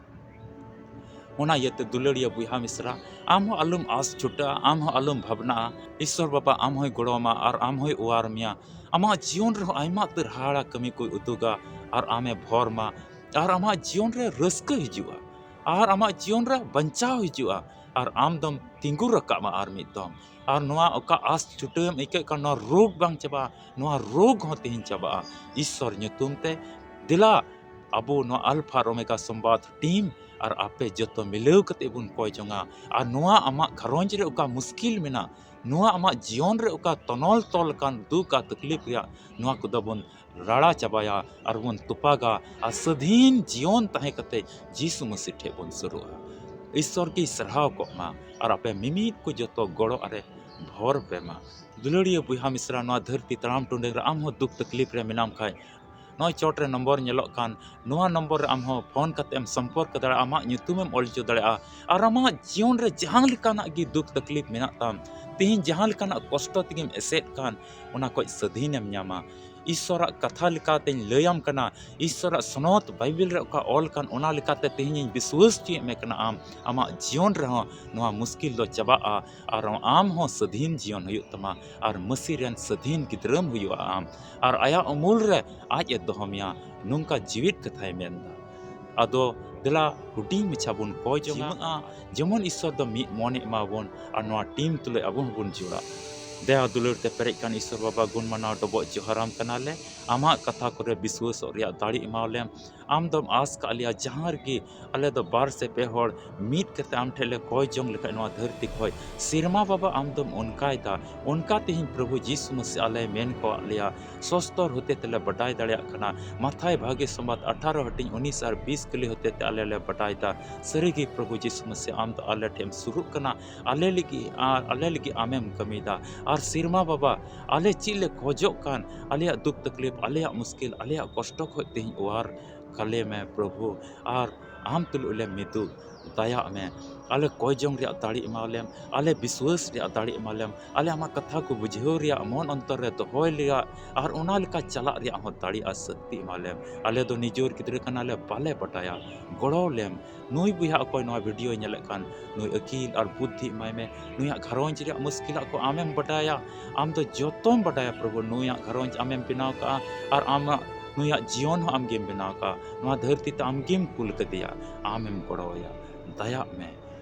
ᱚᱱᱟ ᱤᱭᱟᱹᱛᱮ ᱫᱩᱞᱟᱹᱲᱤᱭᱟᱹ ᱵᱚᱭᱦᱟ ᱢᱤᱥᱨᱟ, ᱟᱢ ᱦᱚᱸ ᱟᱞᱚᱢ ᱟᱥ ᱪᱷᱩᱴᱟᱹᱜᱼᱟ, ᱟᱢ ᱦᱚᱸ ᱟᱞᱚᱢ ᱵᱷᱟᱵᱽᱱᱟᱜᱼᱟ᱾ ᱤᱥᱥᱚᱨ ᱵᱟᱵᱟ ᱟᱢ ᱦᱚᱸᱭ ᱜᱚᱲᱚ ᱟᱢᱟ ᱟᱨ ᱟᱢ ᱦᱚᱸᱭ ᱚᱣᱟᱨ ᱢᱮᱭᱟ᱾ ᱟᱢᱟᱜ ᱡᱤᱭᱚᱱ ᱨᱮᱦᱚᱸ ᱟᱭᱢᱟ ᱩᱛᱟᱹᱨ ᱦᱟᱦᱟᱲᱟ ᱠᱟᱹᱢᱤ ᱠᱚᱭ ᱩᱫᱩᱜᱟ ᱟᱨ ᱟᱢᱮ ᱵᱷᱚᱨ ᱢᱟ᱾ ᱟᱨ ᱟᱢᱟᱜ ᱡᱤᱭᱚᱱ ᱨᱮ ᱨᱟᱹᱥᱠᱟᱹ ᱦᱤᱡᱩᱜᱼᱟ ᱟᱨ ᱟᱢᱟᱜ ᱡᱤᱭᱚᱱ ᱨᱮ ᱵᱟᱧᱪᱟᱣ ᱦᱤᱡᱩᱜᱼᱟ ᱟᱨ ᱟᱢ ᱫᱚᱢ ᱛᱤᱸᱜᱩ ᱨᱟᱠᱟᱵᱼᱟ ᱟᱨ ᱢᱤᱫ ᱫᱚᱢ᱾ ᱟᱨ ᱱᱚᱣᱟ ᱚᱠᱟ ᱟᱥ ᱪᱷᱩᱴᱟᱹᱣ ᱮᱢ ᱟᱹᱭᱠᱟᱹᱜ ᱠᱟᱱ, ᱱᱚᱣᱟ ᱨᱳᱜᱽ ᱵᱟᱝ ᱪᱟᱵᱟᱜᱼᱟ, ᱱᱚᱣᱟ ᱨᱳᱜᱽ ᱦᱚᱸ ᱛᱮᱦᱮᱧ ᱪᱟᱵᱟᱜᱼᱟ᱾ ᱤᱥᱥᱚᱨ ᱧᱩᱛᱩᱢ ᱛᱮ ᱫᱮᱞᱟ ᱟᱵᱚ ᱱᱚᱣᱟ ᱟᱞᱯᱷᱟ ᱟᱨ ᱳᱢᱮᱜᱟ ᱥᱚᱢᱵᱟᱫ ᱴᱤᱢ ᱟᱨ ᱟᱯᱮ ᱡᱚᱛᱚ ᱢᱤᱞᱟᱹᱣ ᱠᱟᱛᱮ ᱵᱚᱱ ᱠᱚᱭ ᱡᱚᱝᱟ᱾ ᱟᱨ ᱱᱚᱣᱟ ᱟᱢᱟᱜ ᱜᱷᱟᱨᱚᱸᱡᱽ ᱨᱮ ᱚᱠᱟ ᱢᱩᱥᱠᱤᱞ ᱢᱮᱱᱟᱜ, ᱱᱚᱣᱟ ᱟᱢᱟᱜ ᱡᱤᱭᱚᱱ ᱨᱮ ᱚᱠᱟ ᱛᱚᱱᱚᱞ ᱛᱚᱞ ᱟᱠᱟᱱ ᱫᱩᱠ ᱟᱨ ᱛᱟᱠᱞᱤᱯ ᱨᱮᱭᱟᱜ, ᱱᱚᱣᱟ ᱠᱚᱫᱚ ᱵᱚᱱ ᱨᱟᱲᱟ ᱪᱟᱵᱟᱭᱟ ᱟᱨ ᱵᱚᱱ ᱛᱚᱯᱟᱜᱟ ᱟᱨ ᱥᱟᱹᱫᱷᱤᱱ ᱡᱤᱭᱚᱱ ᱛᱟᱦᱮᱸ ᱠᱟᱛᱮ ᱡᱤᱥᱩ ᱢᱟᱹᱥᱤ ᱴᱷᱮᱡ ᱵᱚᱱ ᱥᱩᱨᱩᱜᱼᱟ᱾ ᱤᱥᱥᱚᱨ ᱜᱮᱭ ᱥᱟᱨᱦᱟᱣ ᱠᱚᱜ ᱢᱟ ᱟᱨ ᱟᱯᱮ ᱢᱤᱢᱤᱫ ᱠᱚ ᱡᱚᱛᱚ ᱜᱚᱲᱚ ᱟᱨᱮ ᱵᱷᱚᱨ ᱯᱮ ᱢᱟ᱾ ᱫᱩᱞᱟᱹᱲᱤᱭᱟᱹ ᱵᱚᱭᱦᱟ ᱢᱤᱥᱨᱟ, ᱱᱚᱣᱟ ᱫᱷᱟᱹᱨᱛᱤ ᱛᱟᱲᱟᱢ ᱴᱩᱰᱟᱹᱝ ᱨᱮ ᱟᱢ ᱦᱚᱸ ᱫᱩᱠ ᱛᱟᱠᱞᱤᱯ ᱨᱮ ᱢᱮᱱᱟᱢ ᱠᱷᱟᱡ, ᱱᱚᱜᱼᱚᱭ ᱪᱚᱴ ᱨᱮ ᱱᱚᱢᱵᱚᱨ ᱧᱮᱞᱚᱜ ᱠᱟᱱ, ᱱᱚᱣᱟ ᱱᱚᱢᱵᱚᱨ ᱨᱮ ᱟᱢ ᱦᱚᱸ ᱯᱷᱳᱱ ᱠᱟᱛᱮ ᱮᱢ ᱥᱚᱢᱯᱚᱨᱠ ᱫᱟᱲᱮᱭᱟᱜᱼᱟ, ᱟᱢᱟᱜ ᱧᱩᱛᱩᱢᱮᱢ ᱚᱞ ᱦᱚᱪᱚ ᱫᱟᱲᱮᱭᱟᱜᱼᱟ᱾ ᱟᱨ ᱟᱢᱟᱜ ᱡᱤᱭᱚᱱ ᱨᱮ ᱡᱟᱦᱟᱸ ᱞᱮᱠᱟᱱᱟᱜ ᱜᱮ ᱫᱩᱠ ᱛᱟᱠᱞᱤᱯ ᱢᱮᱱᱟᱜ ᱛᱟᱢ, ᱛᱮᱦᱮᱧ ᱡᱟᱦᱟᱸ ᱞᱮᱠᱟᱱᱟᱜ ᱠᱚᱥᱴᱚ ᱛᱮᱜᱮᱢ ᱮᱥᱮᱫ ᱠᱟᱱ, ᱚᱱᱟ ᱠᱷᱚᱡ ᱥᱟᱹᱫᱷᱤᱱᱮᱢ ᱧᱟᱢᱟ᱾ ᱤᱥᱥᱚᱨᱟᱜ ᱠᱟᱛᱷᱟ ᱞᱮᱠᱟᱛᱮᱧ ᱞᱟᱹᱭᱟᱢ ᱠᱟᱱᱟ, ᱤᱥᱥᱚᱨᱟᱜ ᱥᱚᱱᱚᱛ ᱵᱟᱭᱵᱮᱞ ᱨᱮ ᱚᱠᱟ ᱚᱞ ᱠᱟᱱ, ᱚᱱᱟ ᱞᱮᱠᱟᱛᱮ ᱛᱮᱦᱮᱧᱤᱧ ᱵᱤᱥᱣᱟᱹᱥ ᱦᱚᱪᱚᱭᱮᱫ ᱢᱮ ᱠᱟᱱᱟ, ᱟᱢ, ᱟᱢᱟᱜ ᱡᱤᱭᱚᱱ ᱨᱮᱦᱚᱸ ᱱᱚᱣᱟ ᱢᱩᱥᱠᱤᱞ ᱫᱚ ᱪᱟᱵᱟᱜᱼᱟ ᱟᱨ ᱟᱢ ᱦᱚᱸ ᱥᱟᱹᱫᱷᱤᱱ ᱡᱤᱭᱚᱱ ᱦᱩᱭᱩᱜ ᱛᱟᱢᱟ ᱟᱨ ᱢᱟᱹᱥᱤ ᱨᱮᱱ ᱥᱟᱹᱫᱷᱤᱱ ᱜᱤᱫᱽᱨᱟᱹᱢ ᱦᱩᱭᱩᱜᱼᱟ ᱟᱢ᱾ ᱟᱨ ᱟᱭᱟᱜ ᱩᱢᱩᱞ ᱨᱮ ᱟᱡ ᱮ ᱫᱚᱦᱚ ᱢᱮᱭᱟ, ᱱᱚᱝᱠᱟ ᱡᱤᱣᱤᱫ ᱠᱟᱛᱷᱟᱭ ᱢᱮᱱᱫᱟ᱾ ᱟᱫᱚ ᱫᱮᱞᱟ, ᱦᱩᱰᱤᱧ ᱢᱟᱪᱷᱟ ᱵᱚᱱ ᱠᱚᱭ ᱡᱚᱝᱟ, ᱡᱮᱢᱚᱱ ᱤᱥᱥᱚᱨ ᱫᱚ ᱢᱤᱫ ᱢᱚᱱᱮ ᱮᱢᱟ ᱵᱚᱱ ᱟᱨ ᱱᱚᱣᱟ ᱴᱤᱢ ᱛᱩᱞᱩᱡ ᱟᱵᱚ ᱦᱚᱸᱵᱚᱱ ᱡᱚᱲᱟᱜ᱾ ᱫᱟᱭᱟ ᱫᱩᱞᱟᱹᱲ ᱛᱮ ᱯᱮᱨᱮᱡ ᱠᱟᱱ ᱤᱥᱥᱚᱨ ᱵᱟᱵᱟ, ᱜᱩᱱ ᱢᱟᱱᱟᱣ ᱰᱚᱵᱚᱜ ᱡᱚᱦᱟᱨᱟᱢ ᱠᱟᱱᱟᱞᱮ᱾ ᱟᱢᱟᱜ ᱠᱟᱛᱷᱟ ᱠᱚᱨᱮ ᱵᱤᱥᱣᱟᱹᱥᱚᱜ ᱨᱮᱭᱟᱜ ᱫᱟᱲᱮ ᱮᱢᱟᱣ ᱞᱮᱢ᱾ ᱟᱢ ᱫᱚᱢ ᱟᱸᱥ ᱠᱟᱜ ᱞᱮᱭᱟ, ᱡᱟᱦᱟᱸ ᱨᱮᱜᱮ ᱟᱞᱮ ᱫᱚ ᱵᱟᱨ ᱥᱮ ᱯᱮ ᱦᱚᱲ ᱢᱤᱫ ᱠᱟᱛᱮ ᱟᱢ ᱴᱷᱮᱱ ᱞᱮ ᱠᱚᱭ ᱡᱚᱝ ᱞᱮᱠᱷᱟᱡ ᱱᱚᱣᱟ ᱫᱷᱟᱹᱨᱛᱤ ᱠᱷᱚᱡ, ᱥᱮᱨᱢᱟ ᱵᱟᱵᱟ, ᱟᱢ ᱫᱚᱢ ᱚᱱᱠᱟᱭᱮᱫᱟ᱾ ᱚᱱᱠᱟ ᱛᱮᱦᱮᱧ ᱯᱨᱚᱵᱷᱩ ᱡᱤᱥᱩ ᱢᱟᱹᱥᱤ ᱟᱞᱮ ᱢᱮᱱ ᱠᱚᱣᱟᱜ ᱞᱮᱭᱟ, ᱥᱚᱥᱛᱚᱨ ᱦᱚᱛᱮ ᱛᱮᱞᱮ ᱵᱟᱰᱟᱭ ᱫᱟᱲᱮᱭᱟᱜ ᱠᱟᱱᱟ᱾ ᱢᱟᱛᱷᱟᱭ ᱵᱷᱟᱜᱮ ᱥᱚᱢᱵᱟᱫ ᱟᱴᱷᱟᱨᱚ ᱦᱟᱹᱴᱤᱧ ᱩᱱᱤᱥ ᱟᱨ ᱵᱤᱥ ᱠᱟᱹᱞᱤ ᱦᱚᱛᱮ ᱛᱮ ᱟᱞᱮ ᱞᱮ ᱵᱟᱰᱟᱭᱮᱫᱟ᱾ ᱥᱟᱹᱨᱤᱜᱮ ᱯᱨᱚᱵᱷᱩ ᱡᱤᱥᱩ ᱢᱟᱹᱥᱤ, ᱟᱢ ᱫᱚ ᱟᱞᱮ ᱴᱷᱮᱱ ᱮᱢ ᱥᱩᱨᱩᱜ ᱠᱟᱱᱟ, ᱟᱞᱮ ᱞᱟᱹᱜᱤᱫ ᱟᱨ ᱟᱞᱮ ᱞᱟᱹᱜᱤᱫ ᱟᱢᱮᱢ ᱠᱟᱹᱢᱤᱭᱮᱫᱟ᱾ ᱟᱨ ᱥᱮᱨᱢᱟ ᱵᱟᱵᱟ, ᱟᱞᱮ ᱪᱮᱫ ᱞᱮ ᱠᱷᱚᱡᱚᱜ ᱠᱟᱱ, ᱟᱞᱮᱭᱟᱜ ᱫᱩᱠ ᱛᱟᱠᱞᱤᱯ, ᱟᱞᱮᱭᱟᱜ ᱢᱩᱥᱠᱤᱞ, ᱟᱞᱮᱭᱟᱜ ᱠᱚᱥᱴᱚ ᱠᱷᱚᱡ ᱛᱮᱦᱮᱧ ᱚᱣᱟᱨ ᱠᱟᱞᱮ ᱢᱮ ᱯᱨᱚᱵᱷᱩ, ᱟᱨ ᱟᱢ ᱛᱩᱞᱩᱡ ᱞᱮ ᱢᱤᱫᱩᱜ᱾ ᱫᱟᱭᱟᱜ ᱢᱮ, ᱟᱞᱮ ᱠᱚᱭ ᱡᱚᱝ ᱨᱮᱭᱟᱜ ᱫᱟᱲᱮ ᱮᱢᱟ ᱞᱮᱢ, ᱟᱞᱮ ᱵᱤᱥᱣᱟᱹᱥ ᱨᱮᱭᱟᱜ ᱫᱟᱲᱮ ᱮᱢᱟ ᱞᱮᱢ, ᱟᱞᱮ ᱟᱢᱟᱜ ᱠᱟᱛᱷᱟ ᱠᱚ ᱵᱩᱡᱷᱟᱹᱣ ᱨᱮᱭᱟᱜ, ᱢᱚᱱ ᱚᱱᱛᱚᱨ ᱨᱮ ᱫᱚᱦᱚᱭ ᱨᱮᱭᱟᱜ, ᱟᱨ ᱚᱱᱟ ᱞᱮᱠᱟ ᱪᱟᱞᱟᱜ ᱨᱮᱭᱟᱜ ᱦᱚᱸ ᱫᱟᱲᱮ ᱟᱨ ᱥᱟᱹᱠᱛᱤ ᱮᱢᱟ ᱞᱮᱢ᱾ ᱟᱞᱮ ᱫᱚ ᱱᱤᱡᱚᱨ ᱜᱤᱫᱽᱨᱟᱹ ᱠᱟᱱᱟᱞᱮ, ᱵᱟᱞᱮ ᱵᱟᱰᱟᱭᱟ, ᱜᱚᱲᱚ ᱞᱮᱢ᱾ ᱱᱩᱭ ᱵᱚᱭᱦᱟ ᱚᱠᱚᱭ ᱱᱚᱣᱟ ᱵᱷᱤᱰᱤᱭᱳᱭ ᱧᱮᱞᱮᱫ ᱠᱟᱱ, ᱱᱩᱭ ᱟᱹᱠᱤᱞ ᱟᱨ ᱵᱩᱫᱽᱫᱷᱤ ᱮᱢᱟᱭ ᱢᱮ᱾ ᱱᱩᱭᱟᱜ ᱜᱷᱟᱨᱚᱸᱡᱽ ᱨᱮᱭᱟᱜ ᱢᱩᱥᱠᱤᱞᱟᱜ ᱠᱚ ᱟᱢᱮᱢ ᱵᱟᱰᱟᱭᱟ, ᱟᱢ ᱫᱚ ᱡᱚᱛᱚᱢ ᱵᱟᱰᱟᱭᱟ ᱯᱨᱚᱵᱷᱩ᱾ ᱱᱩᱭᱟᱜ ᱜᱷᱟᱨᱚᱸᱡᱽ ᱟᱢᱮᱢ ᱵᱮᱱᱟᱣ ᱠᱟᱜᱼᱟ, ᱟᱨ ᱟᱢᱟᱜ, ᱱᱩᱭᱟᱜ ᱡᱤᱭᱚᱱ ᱦᱚᱸ ᱟᱢᱜᱮᱢ ᱵᱮᱱᱟᱣ ᱠᱟᱜᱼᱟ᱾ ᱱᱚᱣᱟ ᱫᱷᱟᱹᱨᱛᱤ ᱛᱮ ᱟᱢᱜᱮᱢ ᱠᱩᱞ ᱠᱟᱫᱮᱭᱟ, ᱟᱢᱮᱢ ᱜᱚᱲᱚᱣᱟᱭᱟ᱾ ᱫᱟᱭᱟᱜ ᱢᱮ,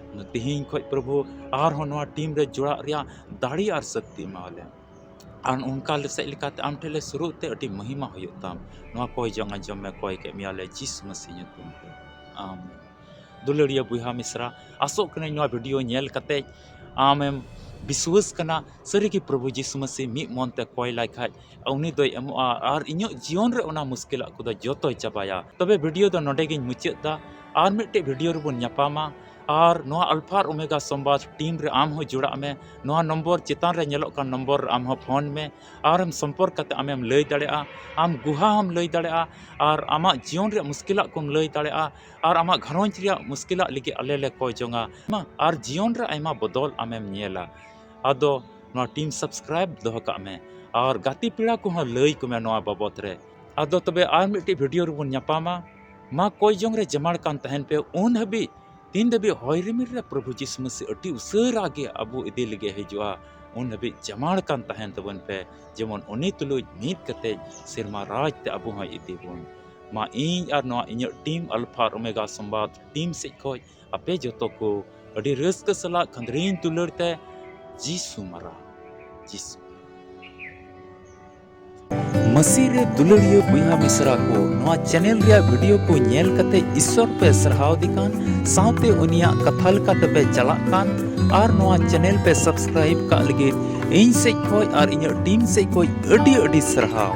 ᱛᱮᱦᱮᱧ ᱠᱷᱚᱡ ᱯᱨᱚᱵᱷᱩ ᱟᱨᱦᱚᱸ ᱱᱚᱣᱟ ᱴᱤᱢ ᱨᱮ ᱡᱚᱲᱟᱜ ᱨᱮᱭᱟᱜ ᱫᱟᱲᱮ ᱟᱨ ᱥᱟᱹᱠᱛᱤ ᱮᱢᱟᱣᱟᱞᱮ᱾ ᱟᱨ ᱚᱱᱠᱟ ᱞᱮ ᱥᱮᱫ ᱞᱮᱠᱟᱛᱮ ᱟᱢ ᱴᱷᱮᱱ ᱞᱮ ᱥᱩᱨᱩᱜ ᱛᱮ ᱟᱹᱰᱤ ᱢᱚᱦᱤᱢᱟ ᱦᱩᱭᱩᱜ ᱛᱟᱢ᱾ ᱱᱚᱣᱟ ᱠᱚᱭ ᱡᱚᱝ ᱟᱸᱡᱚᱢ ᱢᱮ, ᱠᱚᱭ ᱠᱮᱫ ᱢᱮᱭᱟᱞᱮ ᱡᱤᱥᱩ ᱢᱟᱹᱥᱤ ᱧᱩᱛᱩᱢ ᱛᱮ᱾ ᱟᱢᱮᱱ᱾ ᱫᱩᱞᱟᱹᱲᱤᱭᱟᱹ ᱵᱚᱭᱦᱟ ᱢᱤᱥᱨᱟ, ᱟᱥᱚᱜ ᱠᱟᱹᱱᱟᱹᱧ ᱱᱚᱣᱟ ᱵᱷᱤᱰᱤᱭᱳ ᱧᱮᱞ ᱠᱟᱛᱮ ᱟᱢᱮᱢ ᱵᱤᱥᱣᱟᱹᱥ ᱠᱟᱱᱟ, ᱥᱟᱹᱨᱤᱜᱮ ᱯᱨᱚᱵᱷᱩ ᱡᱤᱥᱩ ᱢᱟᱹᱥᱤ ᱢᱤᱫ ᱢᱚᱱ ᱛᱮ ᱠᱚᱭ ᱞᱟᱭ ᱠᱷᱟᱡ ᱩᱱᱤ ᱫᱚᱭ ᱮᱢᱚᱜᱼᱟ ᱟᱨ ᱤᱧᱟᱹᱜ ᱡᱤᱭᱚᱱ ᱨᱮ ᱚᱱᱟ ᱢᱩᱥᱠᱤᱞᱟᱜ ᱠᱚᱫᱚ ᱡᱚᱛᱚᱭ ᱪᱟᱵᱟᱭᱟ᱾ ᱛᱚᱵᱮ ᱵᱷᱤᱰᱤᱭᱳ ᱫᱚ ᱱᱚᱰᱮ ᱜᱤᱧ ᱢᱩᱪᱟᱹᱫ ᱫᱟ᱾ ᱟᱨ ᱢᱤᱫᱴᱮᱡ ᱵᱷᱤᱰᱤᱭᱳ ᱨᱮᱵᱚᱱ ᱧᱟᱯᱟᱢᱟ᱾ ᱟᱨ ᱱᱚᱣᱟ ᱟᱞᱯᱷᱟ ᱟᱨ ᱳᱢᱮᱜᱟ ᱥᱚᱢᱵᱟᱫ ᱴᱤᱢ ᱨᱮ ᱟᱢ ᱦᱚᱸ ᱡᱚᱲᱟᱜ ᱢᱮ᱾ ᱱᱚᱣᱟ ᱱᱚᱢᱵᱚᱨ ᱪᱮᱛᱟᱱ ᱨᱮ ᱧᱮᱞᱚᱜ ᱠᱟᱱ ᱱᱚᱢᱵᱚᱨ ᱨᱮ ᱟᱢ ᱦᱚᱸ ᱯᱷᱳᱱ ᱢᱮ᱾ ᱟᱨᱮᱢ ᱥᱚᱢᱯᱚᱨᱠ ᱠᱟᱛᱮ ᱟᱢᱮᱢ ᱞᱟᱹᱭ ᱫᱟᱲᱮᱭᱟᱜᱼᱟ, ᱟᱢ ᱜᱩᱦᱟ ᱦᱚᱸᱢ ᱞᱟᱹᱭ ᱫᱟᱲᱮᱭᱟᱜᱼᱟ, ᱟᱨ ᱟᱢᱟᱜ ᱡᱤᱭᱚᱱ ᱨᱮᱭᱟᱜ ᱢᱩᱥᱠᱤᱞᱟᱜ ᱠᱚᱢ ᱞᱟᱹᱭ ᱫᱟᱲᱮᱭᱟᱜᱼᱟ, ᱟᱨ ᱟᱢᱟᱜ ᱜᱷᱟᱨᱚᱸᱡᱽ ᱨᱮᱭᱟᱜ ᱢᱩᱥᱠᱤᱞᱟᱜ ᱞᱟᱹᱜᱤᱫ ᱟᱞᱮ ᱞᱮ ᱠᱚᱭ ᱡᱚᱝᱟ᱾ ᱢᱟ, ᱟᱨ ᱡᱤᱭᱚᱱ ᱨᱮ ᱟᱭᱢᱟ ᱵᱚᱫᱚᱞ ᱟᱢᱮᱢ ᱧᱮᱞᱟ᱾ ᱟᱫᱚ ᱱᱚᱣᱟ ᱴᱤᱢ ᱥᱟᱵᱥᱠᱨᱟᱭᱤᱵ ᱫᱚᱦᱚ ᱠᱟᱜ ᱢᱮ, ᱟᱨ ᱜᱟᱛᱮ ᱯᱮᱲᱟ ᱠᱚᱦᱚᱸ ᱞᱟᱹᱭ ᱠᱚᱢᱮ ᱱᱚᱣᱟ ᱵᱟᱵᱚᱛ ᱨᱮ᱾ ᱟᱫᱚ ᱛᱚᱵᱮ ᱟᱨ ᱢᱤᱫᱴᱤᱡ ᱵᱷᱤᱰᱤᱭᱳ ᱨᱮᱵᱚᱱ ᱧᱟᱯᱟᱢᱟ᱾ ᱢᱟ, ᱠᱚᱭ ᱡᱚᱝ ᱨᱮ ᱡᱟᱢᱟᱲ ᱠᱟᱱ ᱛᱟᱦᱮᱱ ᱯᱮ᱾ ᱩᱱ ᱦᱟᱹᱵᱤᱡ, ᱛᱤᱱ ᱫᱷᱟᱹᱵᱤᱡ ᱦᱚᱭ ᱨᱤᱢᱤᱞ ᱨᱮ ᱯᱨᱚᱵᱷᱩ ᱡᱤᱥᱩ ᱢᱟᱹᱥᱤ ᱟᱹᱰᱤ ᱩᱥᱟᱹᱨᱟ ᱜᱮ ᱟᱵᱚ ᱤᱫᱤ ᱞᱟᱹᱜᱤᱫ ᱦᱤᱡᱩᱜᱼᱟ, ᱩᱱ ᱦᱟᱹᱵᱤᱡ ᱡᱟᱢᱟᱲ ᱠᱟᱱ ᱛᱟᱦᱮᱱ ᱛᱟᱵᱚᱱ ᱯᱮ, ᱡᱮᱢᱚᱱ ᱩᱱᱤ ᱛᱩᱞᱩᱡ ᱢᱤᱫ ᱠᱟᱛᱮ ᱥᱮᱨᱢᱟ ᱨᱟᱡᱽ ᱛᱮ ᱟᱵᱚ ᱦᱚᱸᱭ ᱤᱫᱤ ᱵᱚᱱ᱾ ᱢᱟ, ᱤᱧ ᱟᱨ ᱱᱚᱣᱟ ᱤᱧᱟᱹᱜ ᱴᱤᱢ ᱟᱞᱯᱷᱟ ᱟᱨ ᱳᱢᱮᱜᱟ ᱥᱚᱢᱵᱟᱫ ᱴᱤᱢ ᱥᱮᱫ ᱠᱷᱚᱡ ᱟᱯᱮ ᱡᱚᱛᱚ ᱠᱚ ᱟᱹᱰᱤ ᱨᱟᱹᱥᱠᱟᱹ ᱥᱟᱞᱟᱜ ᱠᱷᱟᱸᱫᱽᱨᱤᱧ ᱫᱩᱞᱟᱹᱲ ᱛᱮ ᱡᱤᱥᱩ ᱢᱟᱨᱟᱝ, ᱡᱤᱥᱩ᱾ ᱢᱟᱹᱥᱤ ᱨᱮ ᱫᱩᱞᱟᱹᱲᱤᱭᱟᱹ ᱵᱚᱭᱦᱟ ᱢᱤᱥᱨᱟ ᱠᱚ, ᱱᱚᱣᱟ ᱪᱮᱱᱮᱞ ᱨᱮᱭᱟᱜ ᱵᱷᱤᱰᱤᱭᱳ ᱠᱚ ᱧᱮᱞ ᱠᱟᱛᱮ ᱤᱥᱥᱚᱨ ᱯᱮ ᱥᱟᱨᱦᱟᱣ ᱫᱮ ᱠᱟᱱ, ᱥᱟᱶᱛᱮ ᱩᱱᱤᱭᱟᱜ ᱠᱟᱛᱷᱟ ᱞᱮᱠᱟ ᱛᱮᱯᱮ ᱪᱟᱞᱟᱜ ᱠᱟᱱ, ᱟᱨ ᱱᱚᱣᱟ ᱪᱮᱱᱮᱞ ᱯᱮ ᱥᱟᱵᱥᱠᱨᱟᱭᱤᱵ ᱠᱟᱜ ᱞᱟᱹᱜᱤᱫ ᱤᱧ ᱥᱮᱡ ᱠᱷᱚᱡ ᱟᱨ ᱤᱧᱟᱹᱜ ᱴᱤᱢ ᱥᱮᱡ ᱠᱷᱚᱡ ᱟᱹᱰᱤ ᱟᱹᱰᱤ ᱥᱟᱨᱦᱟᱣ᱾